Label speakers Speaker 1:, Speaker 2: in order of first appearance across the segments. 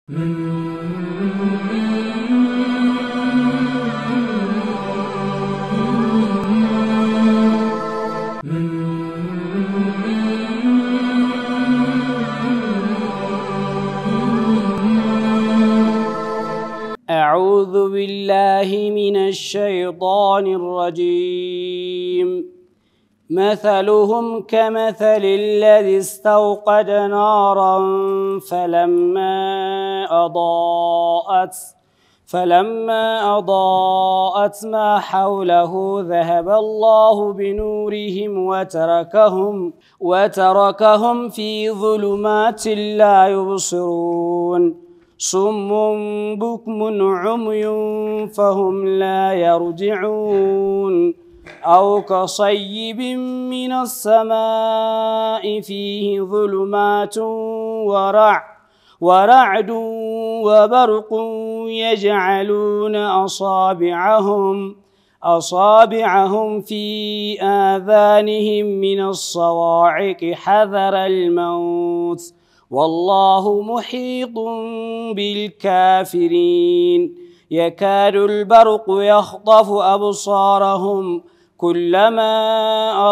Speaker 1: أعوذ بالله من الشيطان الرجيم. مثلهم كمثل الذي استوقد نارا فلما أضاءت ما حوله ذهب الله بنورهم وتركهم في ظلمات لا يبصرون. صم بكم عمي فهم لا يرجعون. أو كصيب من السماء فيه ظلمات ورعد وبرق يجعلون أصابعهم في آذانهم من الصواعق حذر الموت، والله محيط بالكافرين. يكاد البرق يخطف أبصارهم كلما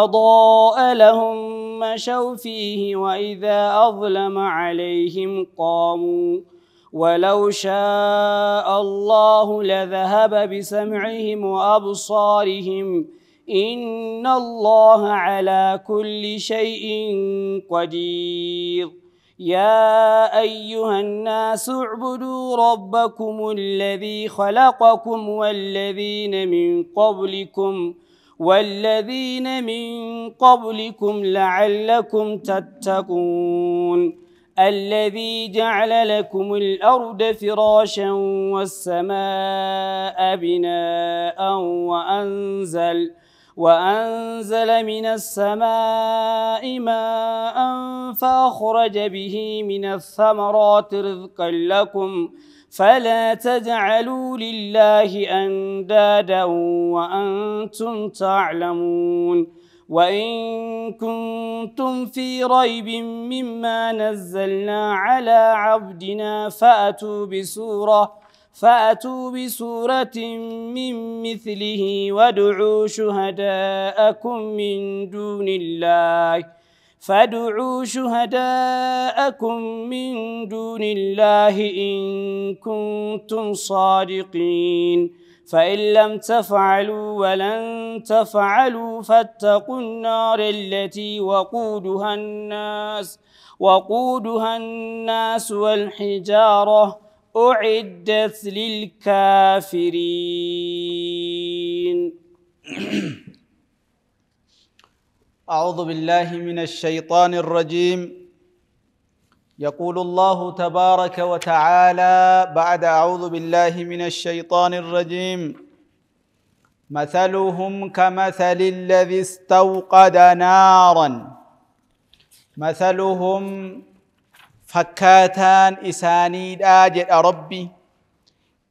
Speaker 1: أضاء لهم مشوا فيه وإذا أظلم عليهم قاموا. ولو شاء الله لذهب بسمعهم وأبصارهم، إن الله على كل شيء قدير. يا أيها الناس اعبدوا ربكم الذي خلقكم والذين من قبلكم لعلكم تتقون. الذي جعل لكم الأرض فراشا والسماء بناء وأنزل من السماء ماء فأخرج به من الثمرات رزقا لكم، فلا تجعلوا لله أندادا وأنتم تعلمون. وإن كنتم في ريب مما نزلنا على عبدنا فأتوا بسورة من مثله وادعوا شهداءكم من دون الله إن كنتم صادقين. فإن لم تفعلوا ولن تفعلوا فاتقوا النار التي وقودها الناس والحجارة أعدت للكافرين.
Speaker 2: أعوذ بالله من الشيطان الرجيم. يقول الله تبارك وتعالى بعد أعوذ بالله من الشيطان الرجيم: مثلهم كمثل الذي استوقد نارا. مثلهم فكاتان إساني آجد ربي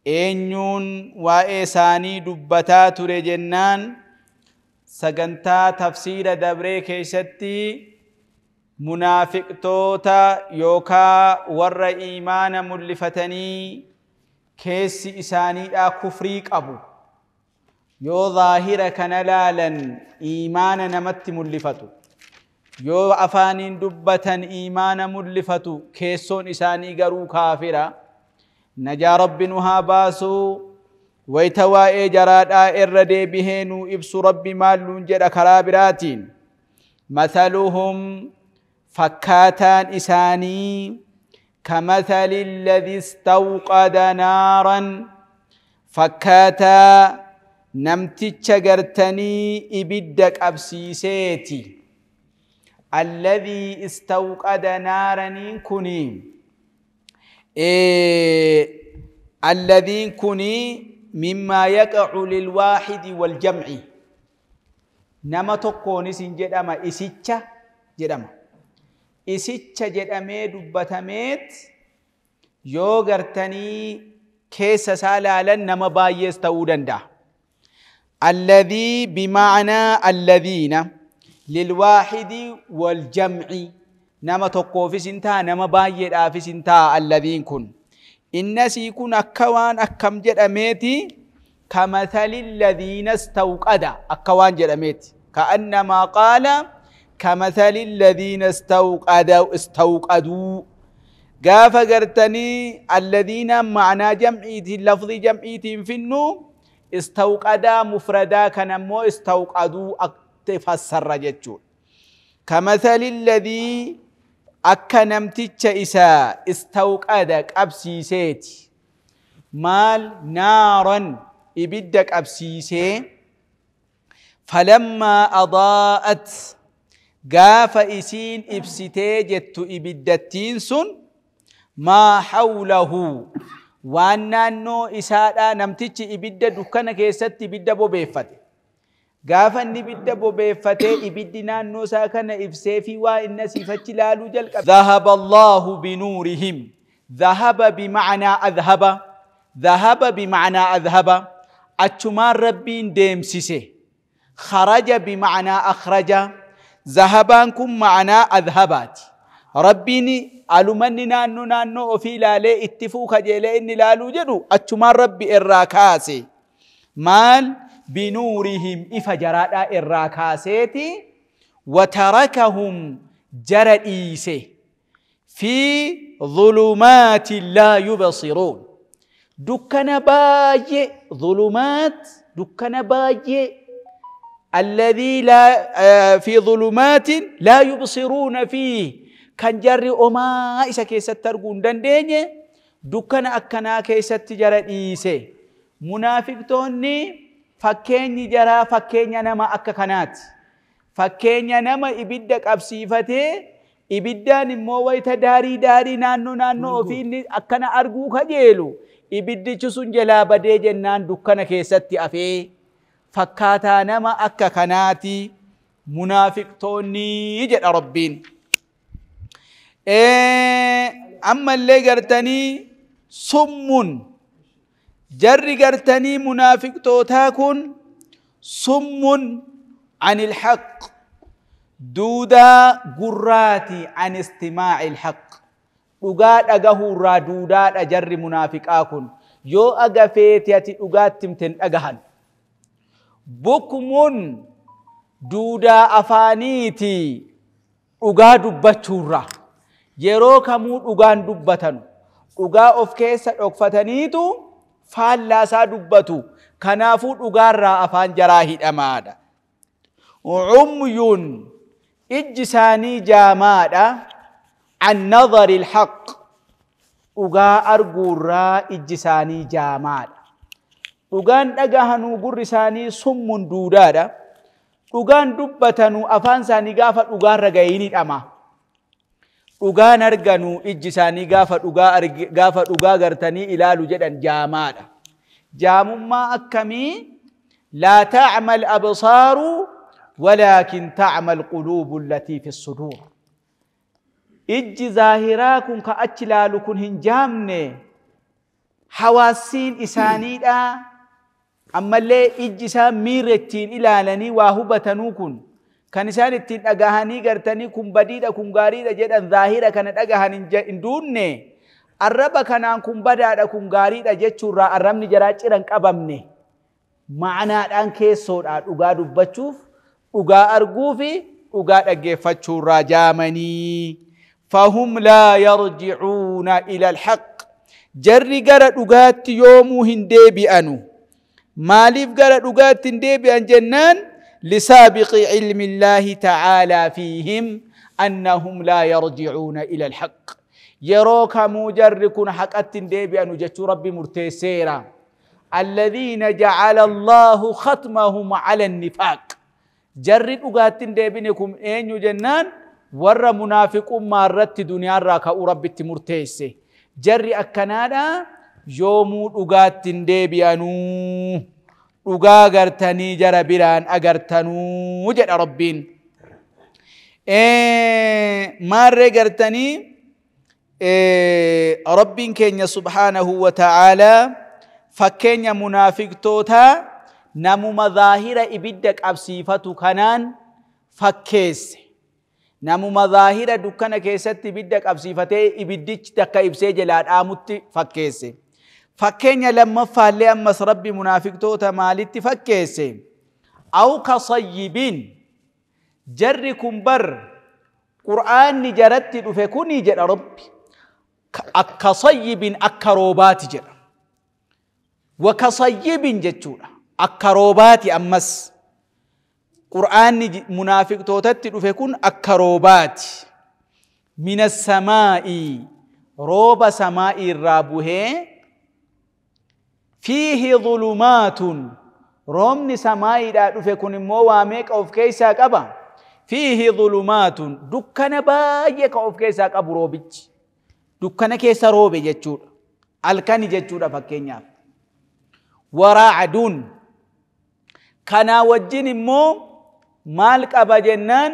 Speaker 2: إنيون وإساني دبتات رجنان سجنتا تفسير دبري كيستي منافق توتا يوكا ور إيمان ملفتني كيس إساني كفريك أبو يو ظاهر كنلالا إيمان نمت ملفتو يو أفانين دبتا إيمان ملفتو كيسون إساني قرو كافرة نجا رب نها باسو ويتوا إجراد إردي بهنو إبس ربي مالون جد كرابراتين. مثلهم فكاتان إساني كمثل الذي استوقد نارا، فكاتا نمتش قرتني إبدك أبسيسيتي. الذي استوقد نارا كني الذي كني مما يقع للواحد والجمع. نما تقوني سنجدما إسيتشا جدما إسيتشا جدامي دبتميت يو غرتني كيس سالالا نما بايس تودندا. الذي بمعنى الذين للواحد والجمع. نما تقوفي سنتا نما بايد آفي سنتا الذين كن Innasii kun akka waan akkam jedhameeti kamathali alladhiina istawqada akka waan jedhameeti ka'annamaa qaala kamathali alladhiina istawqaduu gaafa gartanii alladhiina ma'anaa jam'iitiin lafzii jam'iitiin finnu istawqadaa mufradaa kan ammoo istawqaduu fassarra jechuudha. Kamathali alladhii akka namticha isaa istawqada qabsiiseeti. Maal naaran ibidda qabsiisee falammaa adaa'at gaafa isiin ibsitee jettu ibiddattiin sun maa hawlahu waan naannoo isaadhaa namtichi ibidda dukkana keessatti ibidda bobeeffate. Gaafa inni ibidda bobeeffatee ibiddi naannoo isaa kana ibsee fi waa inni asiifachi ilaaluu jalqabe. Dhahaba Allahu binuurihim. Dhahaba bima'anaa adhaba. Dhahaba bima'anaa adhaba. Achumaan Rabbiin deemsise. Kharaja bima'anaa akhraja. Zahabaan kun ma'anaa adhabaati. Rabbiin alumanni naannoo naannoo ofii ilaalee itti fuu kajeelee inni ilaaluu jedhu achumaan Rabbi irraa kaase. Maal? Binuurihim ifa jaraadhaa irraa kaaseeti watarakahum jara dhiise fi dhulumaatin laa yubsiruun dukkana baay'ee dhulumaat dukkana baay'ee alladhii laa fi dhulumaatin laa yubsiruuna fiih kan jarri omaa isa keessatti arguu hin dandeenye dukkana akkanaa keessatti jara dhiise. Munaafiqtoonni fakkeenyi jaraa fakkeenya nama akka kanaati. Fakkeenya nama ibidda qabsiifatee ibiddaan immoo wayita daarii daarii naannoo naannoo ofii inni akkana arguu kajeelu ibiddichi sun jalaa badee jennaan dukkana keessatti hafee fakkaataa nama akka kanaati munaafiqtoonni jedha Rabbiin. Ammallee gartanii summun jarri gartanii munaafiqtootaa kun summun anil haqq duudaa gurraati an istimaa'il haqq dhugaa dhagahuurraa duudaadha jarri munaafiqaa kun yoo agafeeti ati dhugaatti himte hin dhagahan. Bukmun duudaa afaaniiti dhugaa dubbachuurraa yeroo kamuu dhugaan dubbatanu dhugaa of keessa dhokfataniitu faallaasaa dubbatu kanaafuu dhugaarraa afaan jaraa hidhamaadha. Umyun ijji isaanii jaamaadha an nadhari alhaq dhugaa arguurraa ijji isaanii jaamaadha. Dhugaan dhagahanuu gurri isaanii summun duudaadha. Dhugaan dubbatanuu afaan isaanii gaafa dhugaarra ga'ee ni dhama. Dhugaan arganuu ijji isaanii gaafa dhugaa gartanii ilaalu jedhan jaamaadha. Jaamummaa akkamii? Laa ta'mal absaaru walaakin ta'mal quluubu allatii fi suduur. Ijji zaahiraa kun ka achi ilaalu kun hin jaamne hawaasiin isaaniidha. Ammallee ijji isaan miira ittiin ilaalanii waa hubatanuu kun kan isaan ittiin dhagahanii gartanii kun badiidha kun gaariidha jedhan zaahira kana dhagahan hin duunne arraba kanaan kun badaadha kun gaariidha jechuurraa arrabni jaraa cira hin qabamne ma'anaadhaan keessoodha dhugaa dubbachuuf dhugaa arguu fi dhugaa dhaggeeffachuurraa jaamanii. Fahum laa yarjicuuna ila alhaq jarri gara dhugaatti yoomuu hin deebi'anu. Maaliif gara dhugaatti hin deebi'an jennaan لسابق علم الله تعالى فيهم أنهم لا يرجعون إلى الحق. يروك مجرك حقت ديبي أن جت ربي مرتسيرا الذين جعل الله ختمهم على النفاق. جرد أغات ديبنكم أين جنان ور منافق ما رت دنيا راك ربي مرتسي جر أكنادا يوم أغات ديبي أنو dhugaa gartanii jara biraan agartanuu jedha Rabbiin. Maarree gartanii Rabbiin keenya subhaanahu wa ta'aalaa fakkeenya munaafiqtootaa namuma zaahira ibidda qabsiifatu kanaan fakkeesse. Namuma zaahira dukkana keessatti ibidda qabsiifatee ibiddichi takka ibsee jalaa dhaamutti fakkeesse. Fakkeenya lammaffaallee ammas Rabbi munaafiqtoota maalitti fakkeesse? Aw kasayyibin, jarri kun bar Qur'aanni jaratti dhufe kuni jedha Rabbi. Akka sayyibin akka roobaati jedha. Wa kasayyibin jechuudha. Akka roobaati ammas. Qur'aanni munaafiqtootatti dhufe kun akka roobaati. Mina samaa'ii, rooba samaa'ii irraa buhee fiihi dhulumaatun, roobni samaa'iidhaa dhufe kun immoo waa meeqa of keessaa qaba? Fiihi dhulumaatun, dukkana baay'ee ka of keessaa qabu roobichi. Dukkana keessa roobe jechuudha. Halkani jechuudha fakkeenyaaf. Waraa'aduun, kanaa wajjin immoo maal qaba jennaan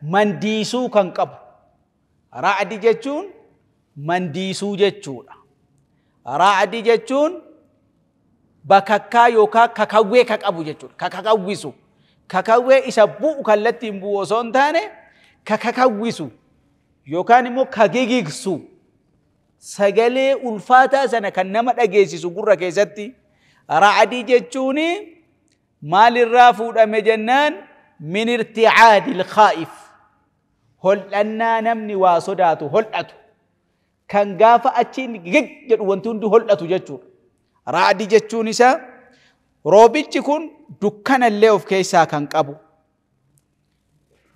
Speaker 2: mandiisuu kan qabu. Ra'di jechuun mandiisuu jechuudha. Ra'di jechuun bakakkaa yookaan kakawwee ka qabu jechuudha. Ka kakawwisu. Kakawwee isa bu'u kallattiin bu'u osoo hin taane ka kakawwisu yookaan immoo ka gigigsu. Sagalee ulfaataa sana kan nama dhageessisu gurra keessatti. Ra'dii jechuun maalirraa fuudhame jennaan min irticaadil khaa'if, hol'annaa namni waa sodaatu hol'atu, kan gaafa achiin gig jedhu wanti hundi hol'atu jechuudha. Ra'dii jechuun isaa roobichi kun dukkanallee of keessaa kan qabu,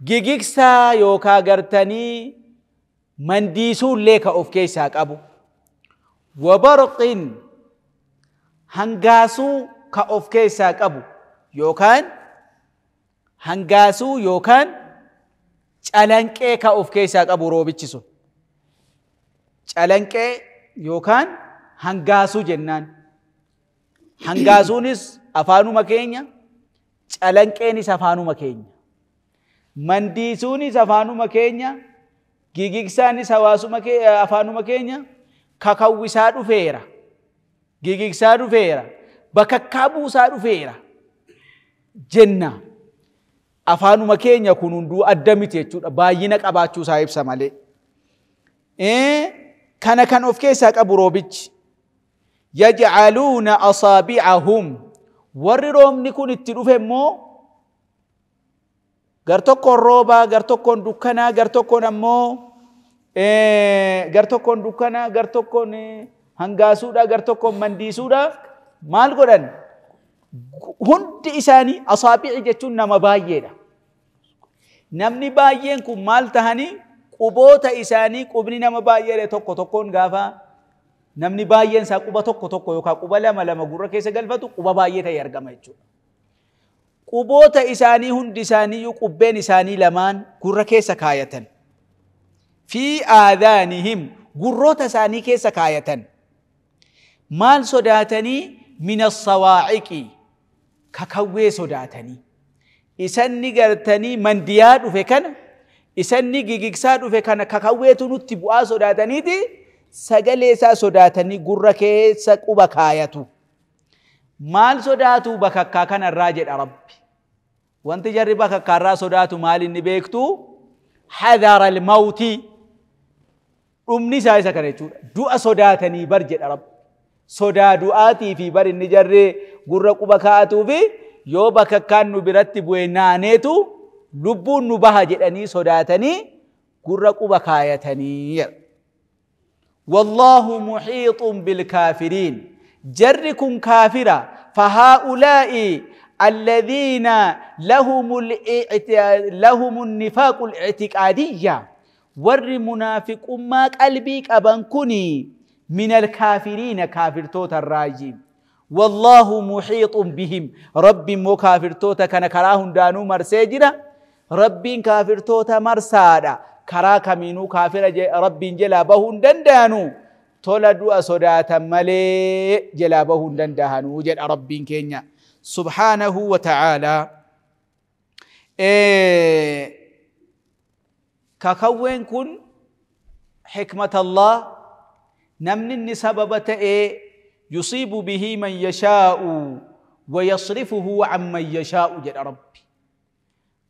Speaker 2: gigigsaa yookaan gartanii mandiisuullee ka of keessaa qabu, wabarqin hangaasuu ka of keessaa qabu yookaan hangaasuu yookaan calanqee ka of keessaa qabu roobichi sun. Calanqee yookaan hangaasuu jennaan. Hangaasuunis afaanuma keenya, calanqeenis afaanuma keenya. Mandiisuunis afaanuma keenya, gigigsaanis afaanuma keenya, kakawwisaa dhufeera. Gigigsaa dhufeera. Bakakkaa buusaa dhufeera. Jenna. Afaanuma keenya kun hunduu adda miti jechuudha. Baay'ina qabaachuu isaa ibsa malee. Kana kan of keessaa qabu roobichi. Yaj'aluuna asaabi'ahum, warri roobni kun itti dhufe immoo gar tokkoon roobaa, gar tokkoon dukkanaa, gar tokkoon ammoo gar tokkoon dukkanaa, gar tokkoon hangaasuudha, gar tokkoon mandiisuudha. Maal godhan? Hundi isaanii asaabi'i jechuun nama baay'eedha. Namni baay'een kun maal tahanii quboota isaanii qubni nama baay'eedha tokko tokkoon gaafa namni baay'een isaa quba tokko tokko yookaan quba lama lama gurra keessa galfatu quba baay'ee ta'e argama jechuudha. Quboota isaanii hundi isaaniiyyuu qubbeen isaanii lamaan gurra keessa kaayatan. Fi aadaanihim, gurroota isaanii keessa kaayatan. Maal sodaatanii? Mina sawaa'iqi, kakawwee sodaatanii. Isanni gartanii mandiyaa dhufe kana, isanni gigigsaa dhufe kana kakawweetu nutti bu'aa sodaataniiti sagalee isaa sodaatanii gurra keessa quba kaayatu. Maal sodaatu bakakkaa kanarraa jedha Rabbi. Wanti jarri bakakkaarraa sodaatu maal inni beektu? Hadara al-mawti, dhumni isaa isa kana jechuudha. Du'a sodaatanii bar jedha Rabbi. Sodaa du'aatii fi bar inni jarri gurra quba kaa'atuu fi yoo bakakkaan nu biratti bu'e naaneetu lubbuun nu baha jedhanii sodaatanii gurra quba kaayatanii. Wallaahu muhiixun bilkaafiriin. Jarri kun kaafira. Fahaa'ulaa'i alladhiina lahumu nifaaqu al-i'tiqaadiyya. Warri munaafiqummaa qalbii qaban kuni min alkaafiriina, kaafirtoota irraayi. Wallaahu muhiixun bihim. Rabbi immoo kaafirtoota kana karaa hundaanuu marsee jira. Rabbiin kaafirtoota marsaadha. Karaa kamiinuu kaafira Rabbiin jalaa bahuu hin danda'anu. Tola du'a sodaatan malee jalaa bahuu hin danda'anu jedha Rabbiin keenya. Subhaanahu wa ta'aalaa. Kakawween kun hikmatallah, namni inni sababa ta'ee yusiibu bihi man yashaa'u wa yasrifuhu an man yashaa'u jedha Rabbi.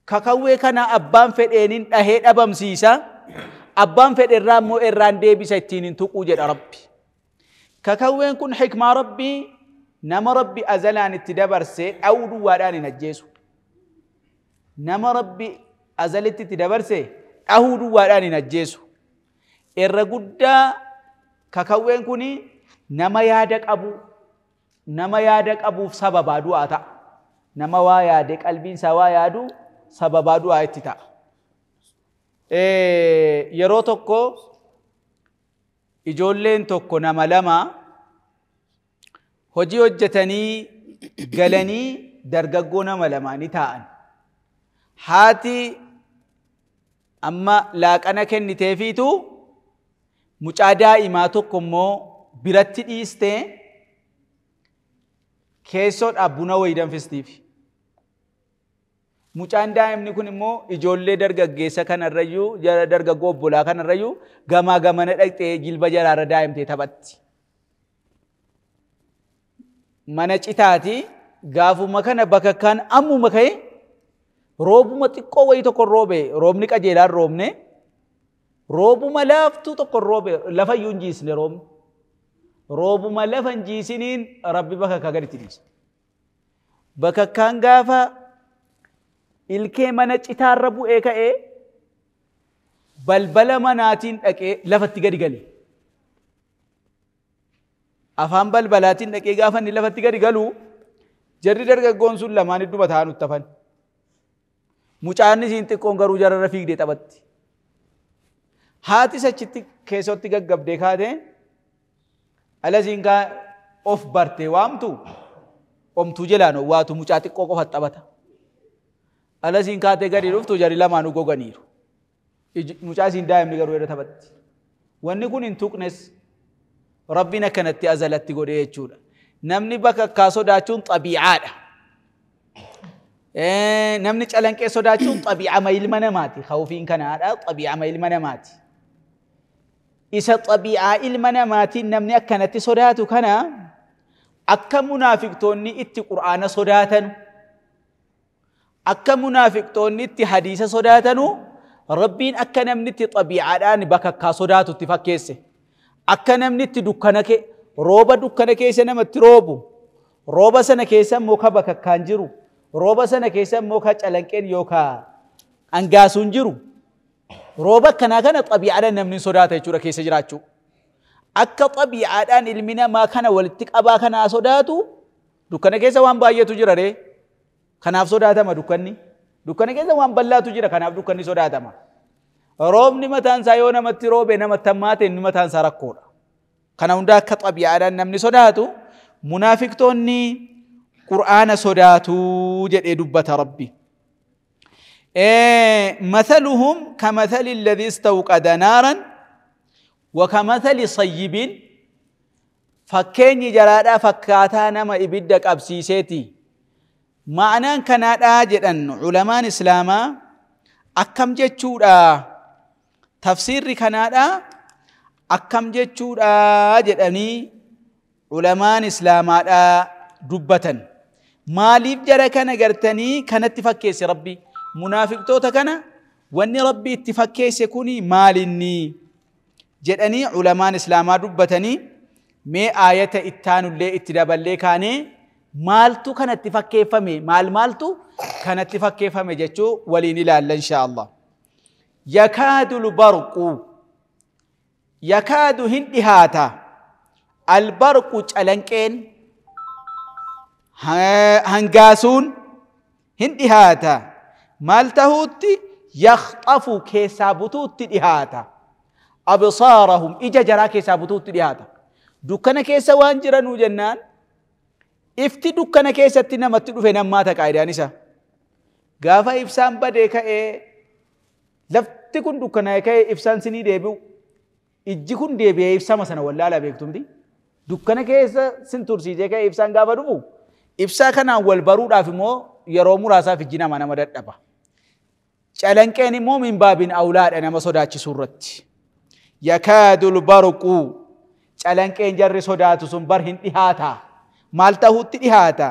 Speaker 2: Kakawwee kana abbaan fedheeniin dhahee dhabamsiisa. Abbaan fedhe irraa immoo irraan deebisa ittiin hin tuquu jedha Rabbi. Kakawween kun hikmaa Rabbii nama Rabbi azalaan itti dabarsee dha'uu duwwaadhaan hin ajjeesu. Nama Rabbi azalitti itti dabarsee dhahuu duwwaadhaan hin ajjeesu. Irra guddaa kakawween kun nama yaada qabu, nama yaada qabuuf sababaa du'aa ta'a. Nama waa yaade qalbiin isaa waa yaadu sababaa du'aa itti ta'a. Yeroo tokko ijoolleen tokko nama lama hojii hojjetanii galanii dargaggoo nama lamaa ni taa'an. Haati amma laaqana kenniteefiitu mucaa daa'imaa tokko immoo biratti dhiistee keessoodhaaf buna wayii danfistiif. Mucaan daa'imni kun immoo ijoollee dargaggeessa kanarrayyuu dargaggoo obbolaa kanarrayyuu gamaa gamana dhaqxee jilba jalaarra daa'imtee taphatti. Mana citaati gaafuma kana bakakkaan ammuma ka'e roobuma xiqqoo wayii tokko roobe, roobni qajeelaan roobne, roobuma laaftuu tokko roobe, lafa iyyuu hin jiisne roobni. Roobuma lafa hin jiisiniin Rabbi bakakkaa gaditti dhiise. Bakakkaan gaafa ilkee mana citaarra bu'ee ka'ee balbala manaatiin dhaqee lafatti gadi gale. Afaan balbalaatiin dhaqee gaafa inni lafatti gadi galu jarri dargaggoon sun lamaan idduma taa'an uttafan. Mucaan isiin xiqqoon garuu jararra fiigdee taphatti. Haatis achitti keessatti gaggabdee kaatee alasiin kaa of bartee waamtu omtuu jalaan waatu mucaa xiqqoo qofa taphata. Alasiin kaatee gadi dhuftu jarri lamaanuu goganiiru. Mucaa isiin daa'imni garuu irra taphatti. Wanni kun hin tuqnes Rabbiin akkanatti azalatti godhee jechuudha. Namni bakakkaa sodaachuun xabiicaadha. Namni calanqee sodaachuun xabiicama ilma namaati. Khawfiin kanaadha xabiicama ilma namaati. Isa xabiicaa ilma namaatiin namni akkanatti sodaatu kana akka munaafiqtoonni itti Qur'aana sodaatanu, akka munaafiqtoonni itti hadiisa sodaatanu, Rabbiin akka namni itti xabiicaadhaan bakakkaa sodaatu itti fakkeesse. Akka namni itti dukkana kee rooba dukkana keessa namatti roobu, rooba sana keessa immoo ka bakakkaan jiru, rooba sana keessa immoo ka calanqeen yookaan angaasuun jiru, rooba akkanaa kana xabiicaadhaan namni sodaata jechuudha keessa jiraachuu. Akka xabiicaadhaan ilmi namaa kana walitti qabaa kanaa sodaatu dukkana keessa waan baay'eetu jira ree. Kanaaf sodaatama dukkanni. Dukkana keessa waan bal'aatu jira kanaaf dukkanni sodaatama. Roobni mataan isaa yoo namatti roobe namatti hammaate inni mataan isaa rakkoodha. Kana hunda akka xabiicaadhaan namni sodaatu munaafiqtoonni Qur'aana sodaatu jedhee dubbata Rabbi. Mathaluhum kamathali alladhi istawqada naaran wa kamathali sayyibin. Fakkeenyi jaraadhaa fakkaataa nama ibidda qabsiiseeti. Ma'anaan kanaadhaa jedhan ulamaan Islaamaa akkam jechuudha. Tafsiirri kanaadhaa akkam jechuudha jedhanii ulamaan Islaamaadhaa dubbatan. Maaliif jara kana gartanii kanatti fakkeesse Rabbi? Munaafiqtoota kana wanni Rabbi itti fakkeesse kuni maalinni jedhanii ulamaan Islaamaa dubbatanii mee aayata ittaanullee itti daballee kaanee maaltu kanatti fakkeeffame, maal maaltu kanatti fakkeeffame jechuu waliin ilaalla insha Allah. Yakaadu albarqu, yakaadu hin dhihaata, albarqu calanqeen hangaasuun hin dhihaata, maal tahuutti yakhxafu keessaa butuutti dhihaata, absaarahum ija jaraa keessaa butuutti dhihaata. Dukkana keessa waan jiranuu jennaan ifti dukkana keessatti namatti dhufe nammaata qaayidaan isa. Gaafa ibsaan badee ka'ee lafti kun dukkanaa'ee ka'ee ibsaan sinii deebi'u ijji kun deebi'ee ibsama sana wallaalaa beektumti. Dukkana keessa sin tursiisee ka'ee ibsaan gaafa dhufu ibsaa kanaan wal baruudhaaf immoo yeroo muraasaaf ijji nama nama dadhaba. Calanqeen immoo min baabin awlaadha nama sodaachisuu irratti. Yakaadul barqu calanqeen jarri sodaatu sun bar hin dhihaata. Maal tahuutti dhihaata?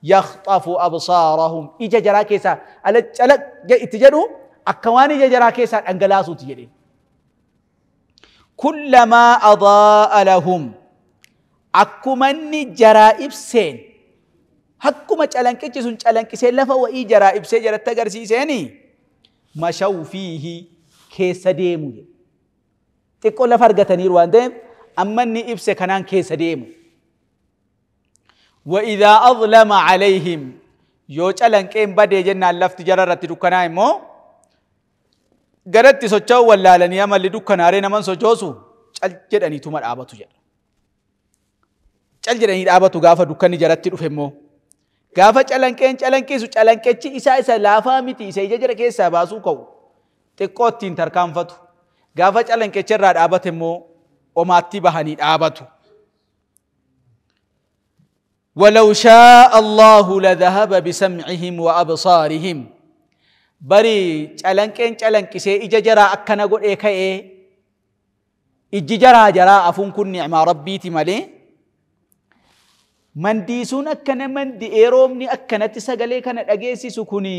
Speaker 2: يخطف أبصارهم إجا جرا كيسا ألق اتجدو أكوان إجا جرا كيسا أنجلاسو تجري كلما أضاء لهم أكمني جرا إبسين حكما چلنكيسون چلنكيسين لفا وإي جرا إبسين جرا تغرسيسيني مشوا فيه كيسا ديمو تقول لفرقتني روان ديم أمني إبسي كنان كيسا ديمو وإذا أظلم عليهم yoo calanqeen badee jennaan lafti jara irratti dukkanaa immoo garatti socho'u wallaalanii amalli dukkanaaree naman sochoosu cal jedhaniituma dhaabatu jedha. Cal jedhanii dhaabatu gaafa dukkanni jaratti dhufe immoo gaafa calanqeen calanqisu calanqechi isaa isa laafaa miti isa ija jara keessaa baasuu ka'u xiqqoo ittiin tarkaanfatu gaafa calanqecha irraa dhaabate immoo omaatti bahanii dhaabatu. ولو شاء الله لذهب بسمعهم وأبصارهم بري چلنكين چلنكسي إجا جرا أكنا قد إيكا إيه إجي جرا جرا أفون كن نعمة ربي تمالي من ديسون أكنا من دي إيرومني أكنا تسغلي كانت أجيسي سكوني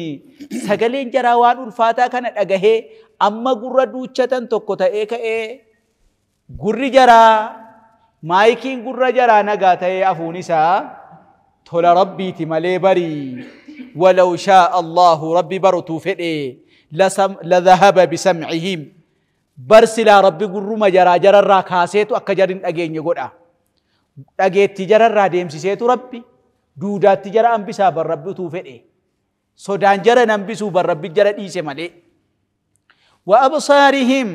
Speaker 2: سغلين جراوان الفاتا كانت أجهي أما قرى دوچتن تقوتا إيكا إيه قرى جرا مايكين قرى جرا نغاتا إيه أفوني سا tola rabbiiti malee barii ولو شاء الله ربي برتو فئ لذهب بسمعهم برسلا ربي قرما جرا جرا راكاسيتو أكا جرين أجين يقول أجيت جرا را ديمسيتو ربي دودات جرا أنبسا بر ربي تو فئ سودان جرا ننبسو بر ربي جرا إيسي مالي وأبصارهم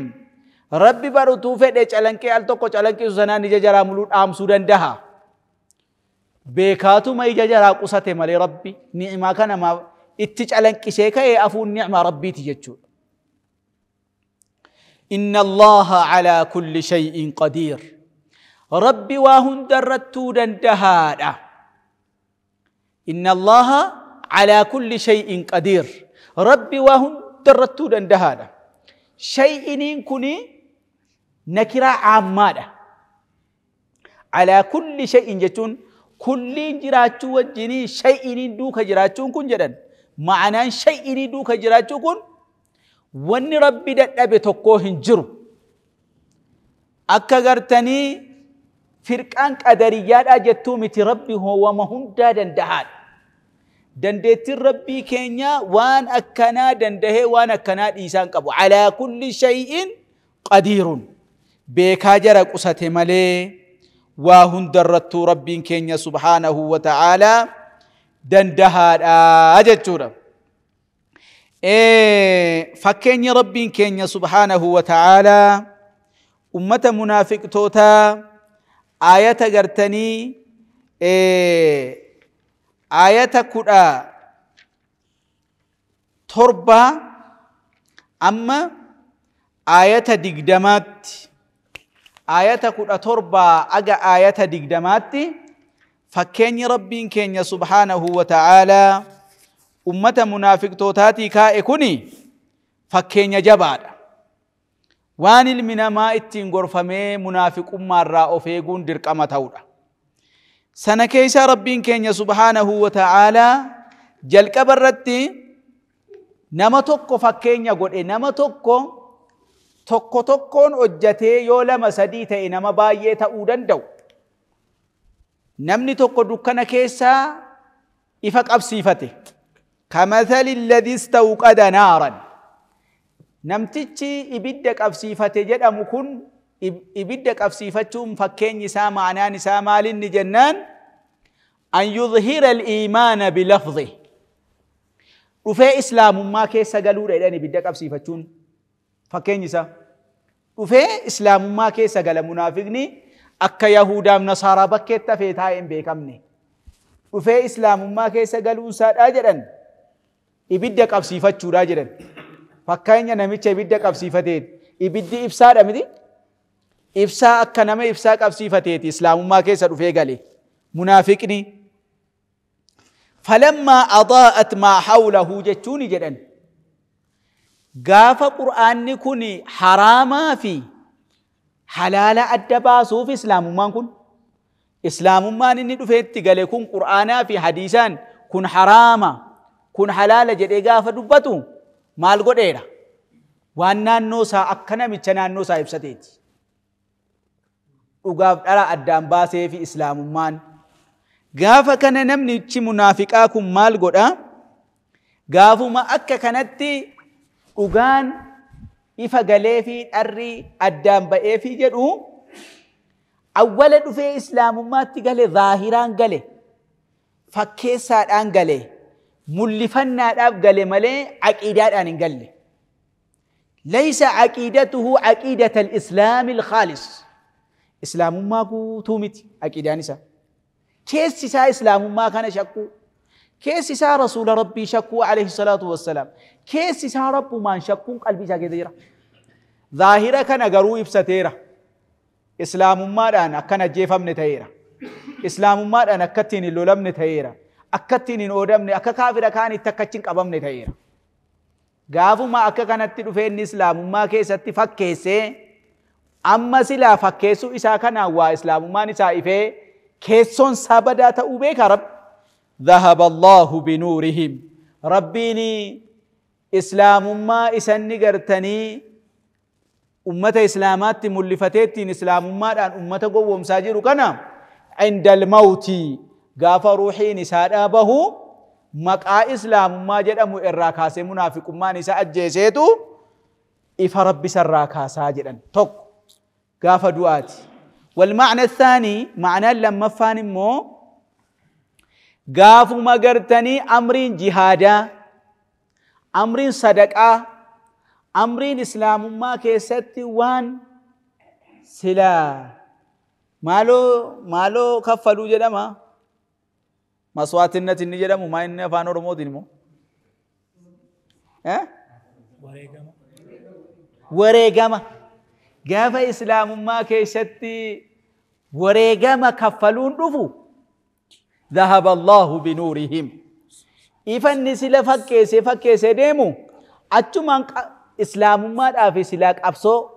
Speaker 2: ربي برتو فئ چلنكي ألتوكو چلنكي سنان جرا ملود آم سودان دها beekaatuma ija jaraa qusate malee rabbi ni'maa kana itti calanqisee ka'ee afuun ni'maa rabbiiti jechuudha. Inna Allaha calaa kulli shay'in qadiir. Rabbi waa hundarrattuu dandahaadha. Inna Allaha calaa kulli shay'in qadiir. Rabbi waa hundarrattuu dandahaadha. Shay'iniin kuni nakiraa caammaadha. Calaa kulli shay'in jechuun kulliin jiraachuu wajjinii shay'iniin duuka jiraachuun kun jedhan ma'anaan shay'inii duuka jiraachuu kun wanni rabbi dadhabe tokkoo hin jiru. Akka gartanii firqaan qadariyyaadhaa jettuu miti rabbi hoowwama hundaa dandahaadha. Dandeettiin rabbii keenyaa waan akkanaa dandahee waan akkanaa dhiisaan qabu. Alaa kulli shay'in qadiirun. Beekaa jara qusate malee waa hundarrattuu rabbiin keenya subhaanahu wa ta'aalaa dandahaadha jechuudha. Fakkeenyi rabbiin keenya subhaanahu wa ta'aalaa ummata munaafiqtootaa aayata gartanii aayata 17 amma aayata 20tti aayata 17 aga aayata 20tti fakkeenyi rabbiin keenya subhaanahu wa ta'aalaa ummata munaafiqtootaatii kaa'e kuni fakkeenya jabaadha. Waan ilmi namaa ittiin gorfamee munaafiqummaarraa of eeguun dirqama ta'uudha. Sana keessa rabbiin keenya subhaanahu wa ta'aalaa jalqaba irratti nama tokko fakkeenya godhe nama tokko tokko tokkoon hojjatee yoo 2 3 ta'e nama baay'ee ta'uu danda'u. Namni tokko dukkana keessaa ifa qabsiifate. Kamathali alladhi istawqada naaran. Namtichi ibidda qabsiifate jedhamu kun ibidda qabsiifachuun fakkeenyi isaa ma'anaan isaa maalinni jennaan an yudhira al-iimaana bilafdhi. Dhufee islaamummaa keessa galuudha jedhan ibidda qabsiifachuun fakkeenyi isaa. Dhufee islaamummaa keessa gala munaafiqni akka Yahudaaf Nasaaraa bakkeetti hafee taa'ee hin beekamne. Dhufee islaamummaa keessa galuunsaadhaa jedhan ibidda qabsiifachuudhaa jedhan. Fakkeenya namicha ibidda qabsiifateeti. Ibiddi ibsaadha miti? Ibsaa akka nama ibsaa qabsiifateeti islaamummaa keessa dhufee gale. Munaafiqni. Falammaa adaa'at maa hawlahu jechuuni jedhan. Gaafa Qur'aanni kun haraamaa fi halaala adda baasuuf islaamummaan kun. Islaamummaan inni dhufee itti gale kun Qur'aanaa fi hadiisaan Kun haraama kun halaala jedhee gaafa dubbatu maal godheera? Waan naannoo isaa akka namicha naannoo isaa ibsateeti. Dhugaaf dhara addaan baasee fi islaamummaan. Gaafa kana namnichi munaafiqaa kun maal godha? Gaafuma akka kanatti dhugaan ifa galee fi dharri addaan ba'ee fi jedhu awwala dhufee islaamummaatti gale, zaahiraan gale, fakkeessaadhaan gale, mul'ifannaadhaaf gale malee aqiidaadhaan hin galle. Laysa aqiidatuhu aqiidata al-islaami al-khaalis. Islaamummaa guutuu miti aqiidaan isaa. Keessi isaa islaamummaa kana shakkuu. Keessi isaa rasuula rabbii shakkuu alayhi salaatu wassalaam. Keessi isaa rabbumaan shakkuun qalbii isaa keessa jira. Zaahira kana garuu ibsateera. Islaamummaadhaan akkan ajjeefamne ta'eera. Islaamummaadhaan akka ittiin hin lolamne ta'eera. Akka ittiin hin oodamne, akka kaafira kaanitti akka achi hin qabamne ta'eera. Gaafuma akka kanatti dhufee inni islaamummaa keessatti fakkeessee amma silaa fakkeessuu isaa kanaan waa islaamummaan isaa ifee keessoon isaa badaa ta'uu beeka Rabbi. ذهب الله بنورهم. ربيني إسلام ما إسني قرتني أمة إسلامات ملفتين إسلام ما أن أمة قوم ساجر كنا عند الموت غاف روحي نساء أبه مقا إسلام ما جد أمو إراكاس منافق ما نساء أجيسيتو إف ربي سراكا ساجدا تق غاف دعاتي. والمعنى الثاني معنى لما فان مو gaafuma gartanii amriin jihaadaa, amriin sadaqaa, amriin islaamummaa keessatti waan silaa maaloo kaffaluu jedhama. Maswaatinnati inni jedhamu maa inni afaan Oromootiin immoo? Wareegama. Gaafa islaamummaa keessatti wareegama kaffaluun dhufu ذهب الله بنورهم. إفن سلا فكيسة فكيسة ديمو أتشمان إسلام ما دافع سلا أبسو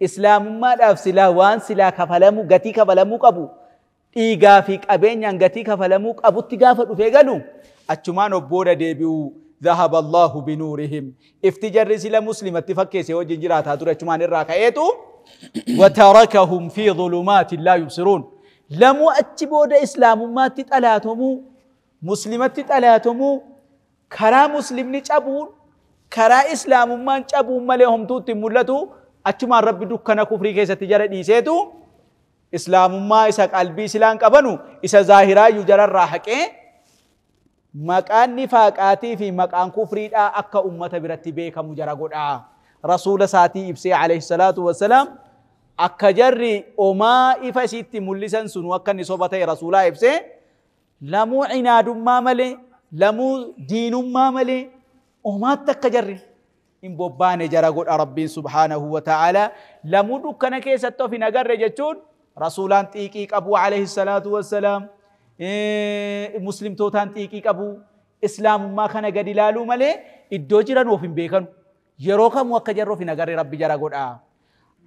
Speaker 2: إسلام ما دافع سلا وان سلا كفلمو غتي كفلمو كابو إيجا فيك أبين ين غتي كفلمو كابو تيجا فيغالو أتشمان أبورا ديبيو ذهب الله بنورهم. افتجر سلا مسلمة تفكيسة وجنجرات هاتور أتشمان الراكايتو وتركهم في ظلمات لا يبصرون. لمو أتشبود إسلام ما تتألاتمو مسلمة تتألاتمو كرا مسلم نجابون كرا إسلام ما نجابون ما لهم توت ملتو أتشما رب دكنا كفري كيسة تجارة ديسيتو إسلام ما إسا قلبي سلان كبنو إسا ظاهرا يجرى الراحك مكان نفاقاتي في مكان كفري أكا أمة برتبيك مجرى قد رسول ساتي إبسي عليه الصلاة والسلام akka jarri omaa ifa isiitti mul'isan sun akka inni soba ta'e rasuulaa ibsee lamuu cinaadummaa malee lamuu diinummaa malee omaatti akka jarri hin bobbaane jara godha Rabbiin subhaanahu wa ta'ala. Lamuu dukkana keessatti of hin agarre jechuun rasuulaan xiiqii qabu alayhi salaatu wassalaam, muslimtootaan xiiqii qabu, islaamummaa kana gadi ilaaluu malee iddoo jiran of hin beekanu. Yeroo kamuu akka jarri of hin agarre Rabbi jara godha.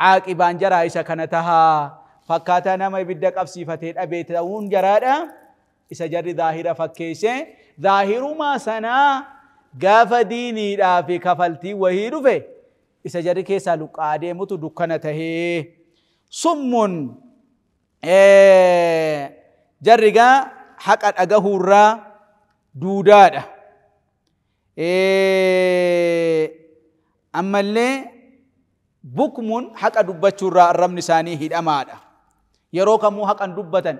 Speaker 2: Aaqibaan jaraa isa kana tahaa fakkaataa nama ibidda qabsiifatee dhabee ta'uun jaraadha. Isa jarri zaahira fakkeesse zaahirumaa sanaa gaafa diiniidhaa fi kafaltii wahii dhufe isa jarri keessaa luqqaa deemutu dukkana tahee. Summun jarri gaa haqa dhagahuurraa duudaadha. Ammallee bukmun haqa dubbachuurraa arrabni isaanii hidhamaadha. Yeroo kamuu haqan dubbatan